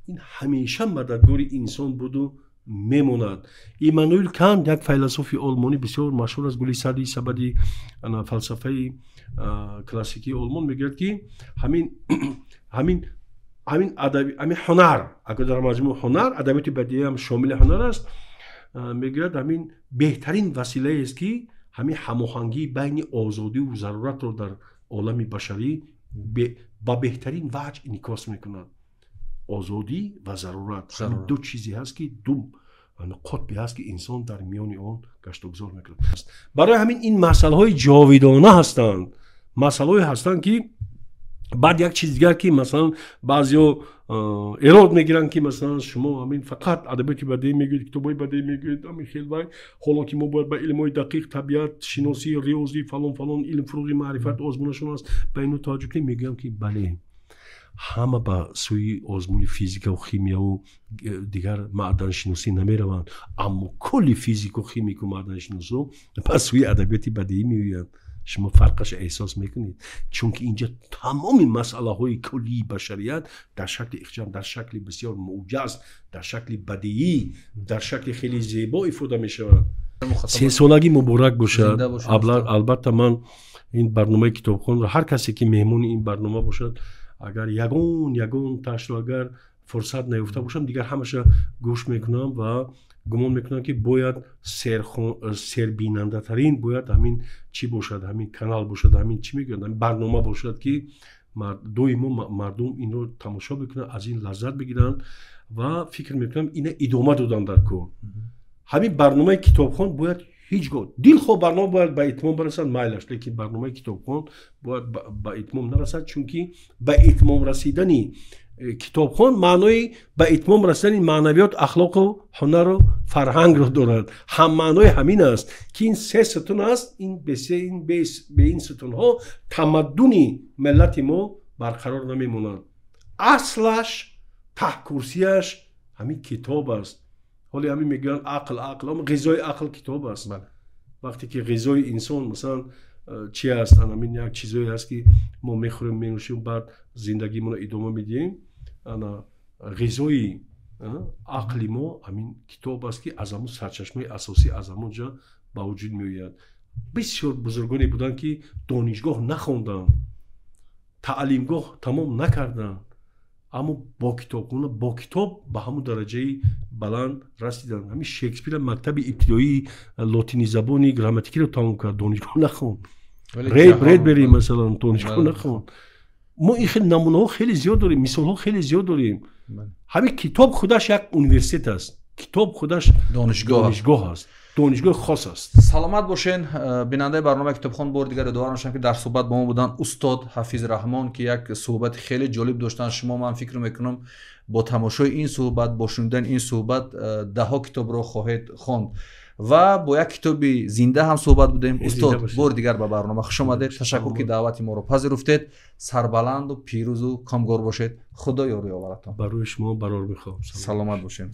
ин ҳамеша мададгори инсон буду мемонад. Иммануил Кант, як файласуфи олмонӣ бисёр машҳур аст, гули сади сабади фалсафаи классикии олмон, мегӯяд, ки ҳамин адаби, ҳамин ҳунар, агар дар маҷмӯъ ҳунар, адабиёти бадиӣ ҳам шомили ҳунар аст, мегӯяд, ҳамин беҳтарин василаест, ки ҳамин ҳамоҳангии байни озодиву заруратро дар олами башарӣ ба беҳтарин ваҷҳ инъикос мекунад. Озодӣ ва зарурат ду чизе ҳаст, ки ду қутбе ҳаст, ки инсон дар миёни он гаштугузор мекунад. Барои ҳамин ин масъалаҳои ҷовидона ҳастанд, масъалаҳое ҳастанд, ки баъд як чиз дигар, ки масалан баъзеҳо эрод мегиранд, ки масалан шумо ҳамин фақат адабиёти бадеӣ мегӯед, китобҳои бадеӣ мегӯед, ҳамин хел вай, ҳоло ки мо бояд ба илмҳои дақиқ, табиат шиносӣ, риёзӣ, фалон фалон, илм, фурӯғи маърифат озмунашон аст, ба ино таваҷҷӯҳ кунем. Мегӯям, ки бале, ҳама ба сӯи озмуни физикаву химияву дигар маъданшиносӣ намераванд, аммо кулли физику химику маъданшиносо ба сӯи адабиёти бадеӣ меоянд. Шумо фарқаша эҳсос мекунед, чунки инҷа тамоми масъалаҳои куллии башарият дар шакли ихчам, дар шакли бисёр муҷаз, дар шакли бадиӣ, дар шакли хеле зебо ифода мешавад. Сесолагӣ муборак бошад. Албатта, ман ин барномаи Китобхонро, ҳар касе ки меҳмони ин барнома бошад, агар ягон ташро агар фурсат наёфта бошам, дигар ҳамаша гӯш мекунам ва гумон мекунам, ки бояд сербинандатарин бояд ҳамин чӣ бошад, ҳамин канал бошад, ҳамин чӣ мегӯянд, ҳамин барнома бошад, ки доимо мардум инро тамошо бикунанд, аз ин лаззат бигиранд. Ва фикр мекунам, ина идома додан дар кор, ҳамин барномаи Китобхон бояд ҳеҷ гоҳ, дилхоҳ барнома бояд ба итмом барасад, майлаш, лекин барномаи Китобхон бояд ба итмом нарасад, чунки ба итмом расидани Китобхон маънои ба итмом расидани маънавиёт, ахлоқу ҳунару фарҳангро дорад. Ҳаммаънои ҳамин аст, ки ин се сутун аст. Ин бе ин сутунҳо тамаддуни миллати мо барқарор намемонад. Аслаш, таҳкурсияш ҳамин китоб аст. Ҳоле ҳамин мегӯянд ақл, ақл, ғизои ақл китоб аст. Вақте ки ғизои инсон, масалан, чи аст, ҳамин як чизое аст, ки мо мехӯрем, менӯшем, баъд зиндагимонро идома медиҳем. Ана ғизои ақли мо ҳамин китоб аст, ки аз ҳамун сарчашмаи асосӣ, аз ҳамон ҷо ба вуҷуд меояд. Бисёр бузургоне буданд, ки донишгоҳ нахонданд, таълимгоҳ тамом накарданд, аммо бо китобхона, бо китоб ба ҳамун дараҷаи баланд расиданд. Ҳамин Шекспира мактаби ибтидоии лотинизабони грамматикиро тамом кард, донишгоҳ нахонд. Рей Бредбери, масалан, донишгоҳ нахонд. Мо ин хел намунаҳо хеле зиёд дорем, мисолҳо хеле зиёд дорем. Ҳамин китоб худаш як университет аст, китоб худаш донишгоҳ аст, донишгоҳи хос аст. Саломат бошен. Бинандаи барномаи Китобхон, бори дигар ёдовар мешавам, ки дар суҳбат бо мо буданд устод Ҳафиз Раҳмон, ки як суҳбати хеле ҷолиб доштанд. Шумо, ман фикр мекунам, бо тамошои ин суҳбат, бо шунидани ин суҳбат даҳҳо китобро хоҳед хонд ва бо як китоби зинда ҳам суҳбат будем. Устод, бори дигар ба барнома хуш омадед. Ташаккур, ки даъвати моро пазируфтед. Сарбаланду пирӯзу комгор бошед. Худо ёру ёваратон. Барои шумо барор мехоҳам. Саломат бошед.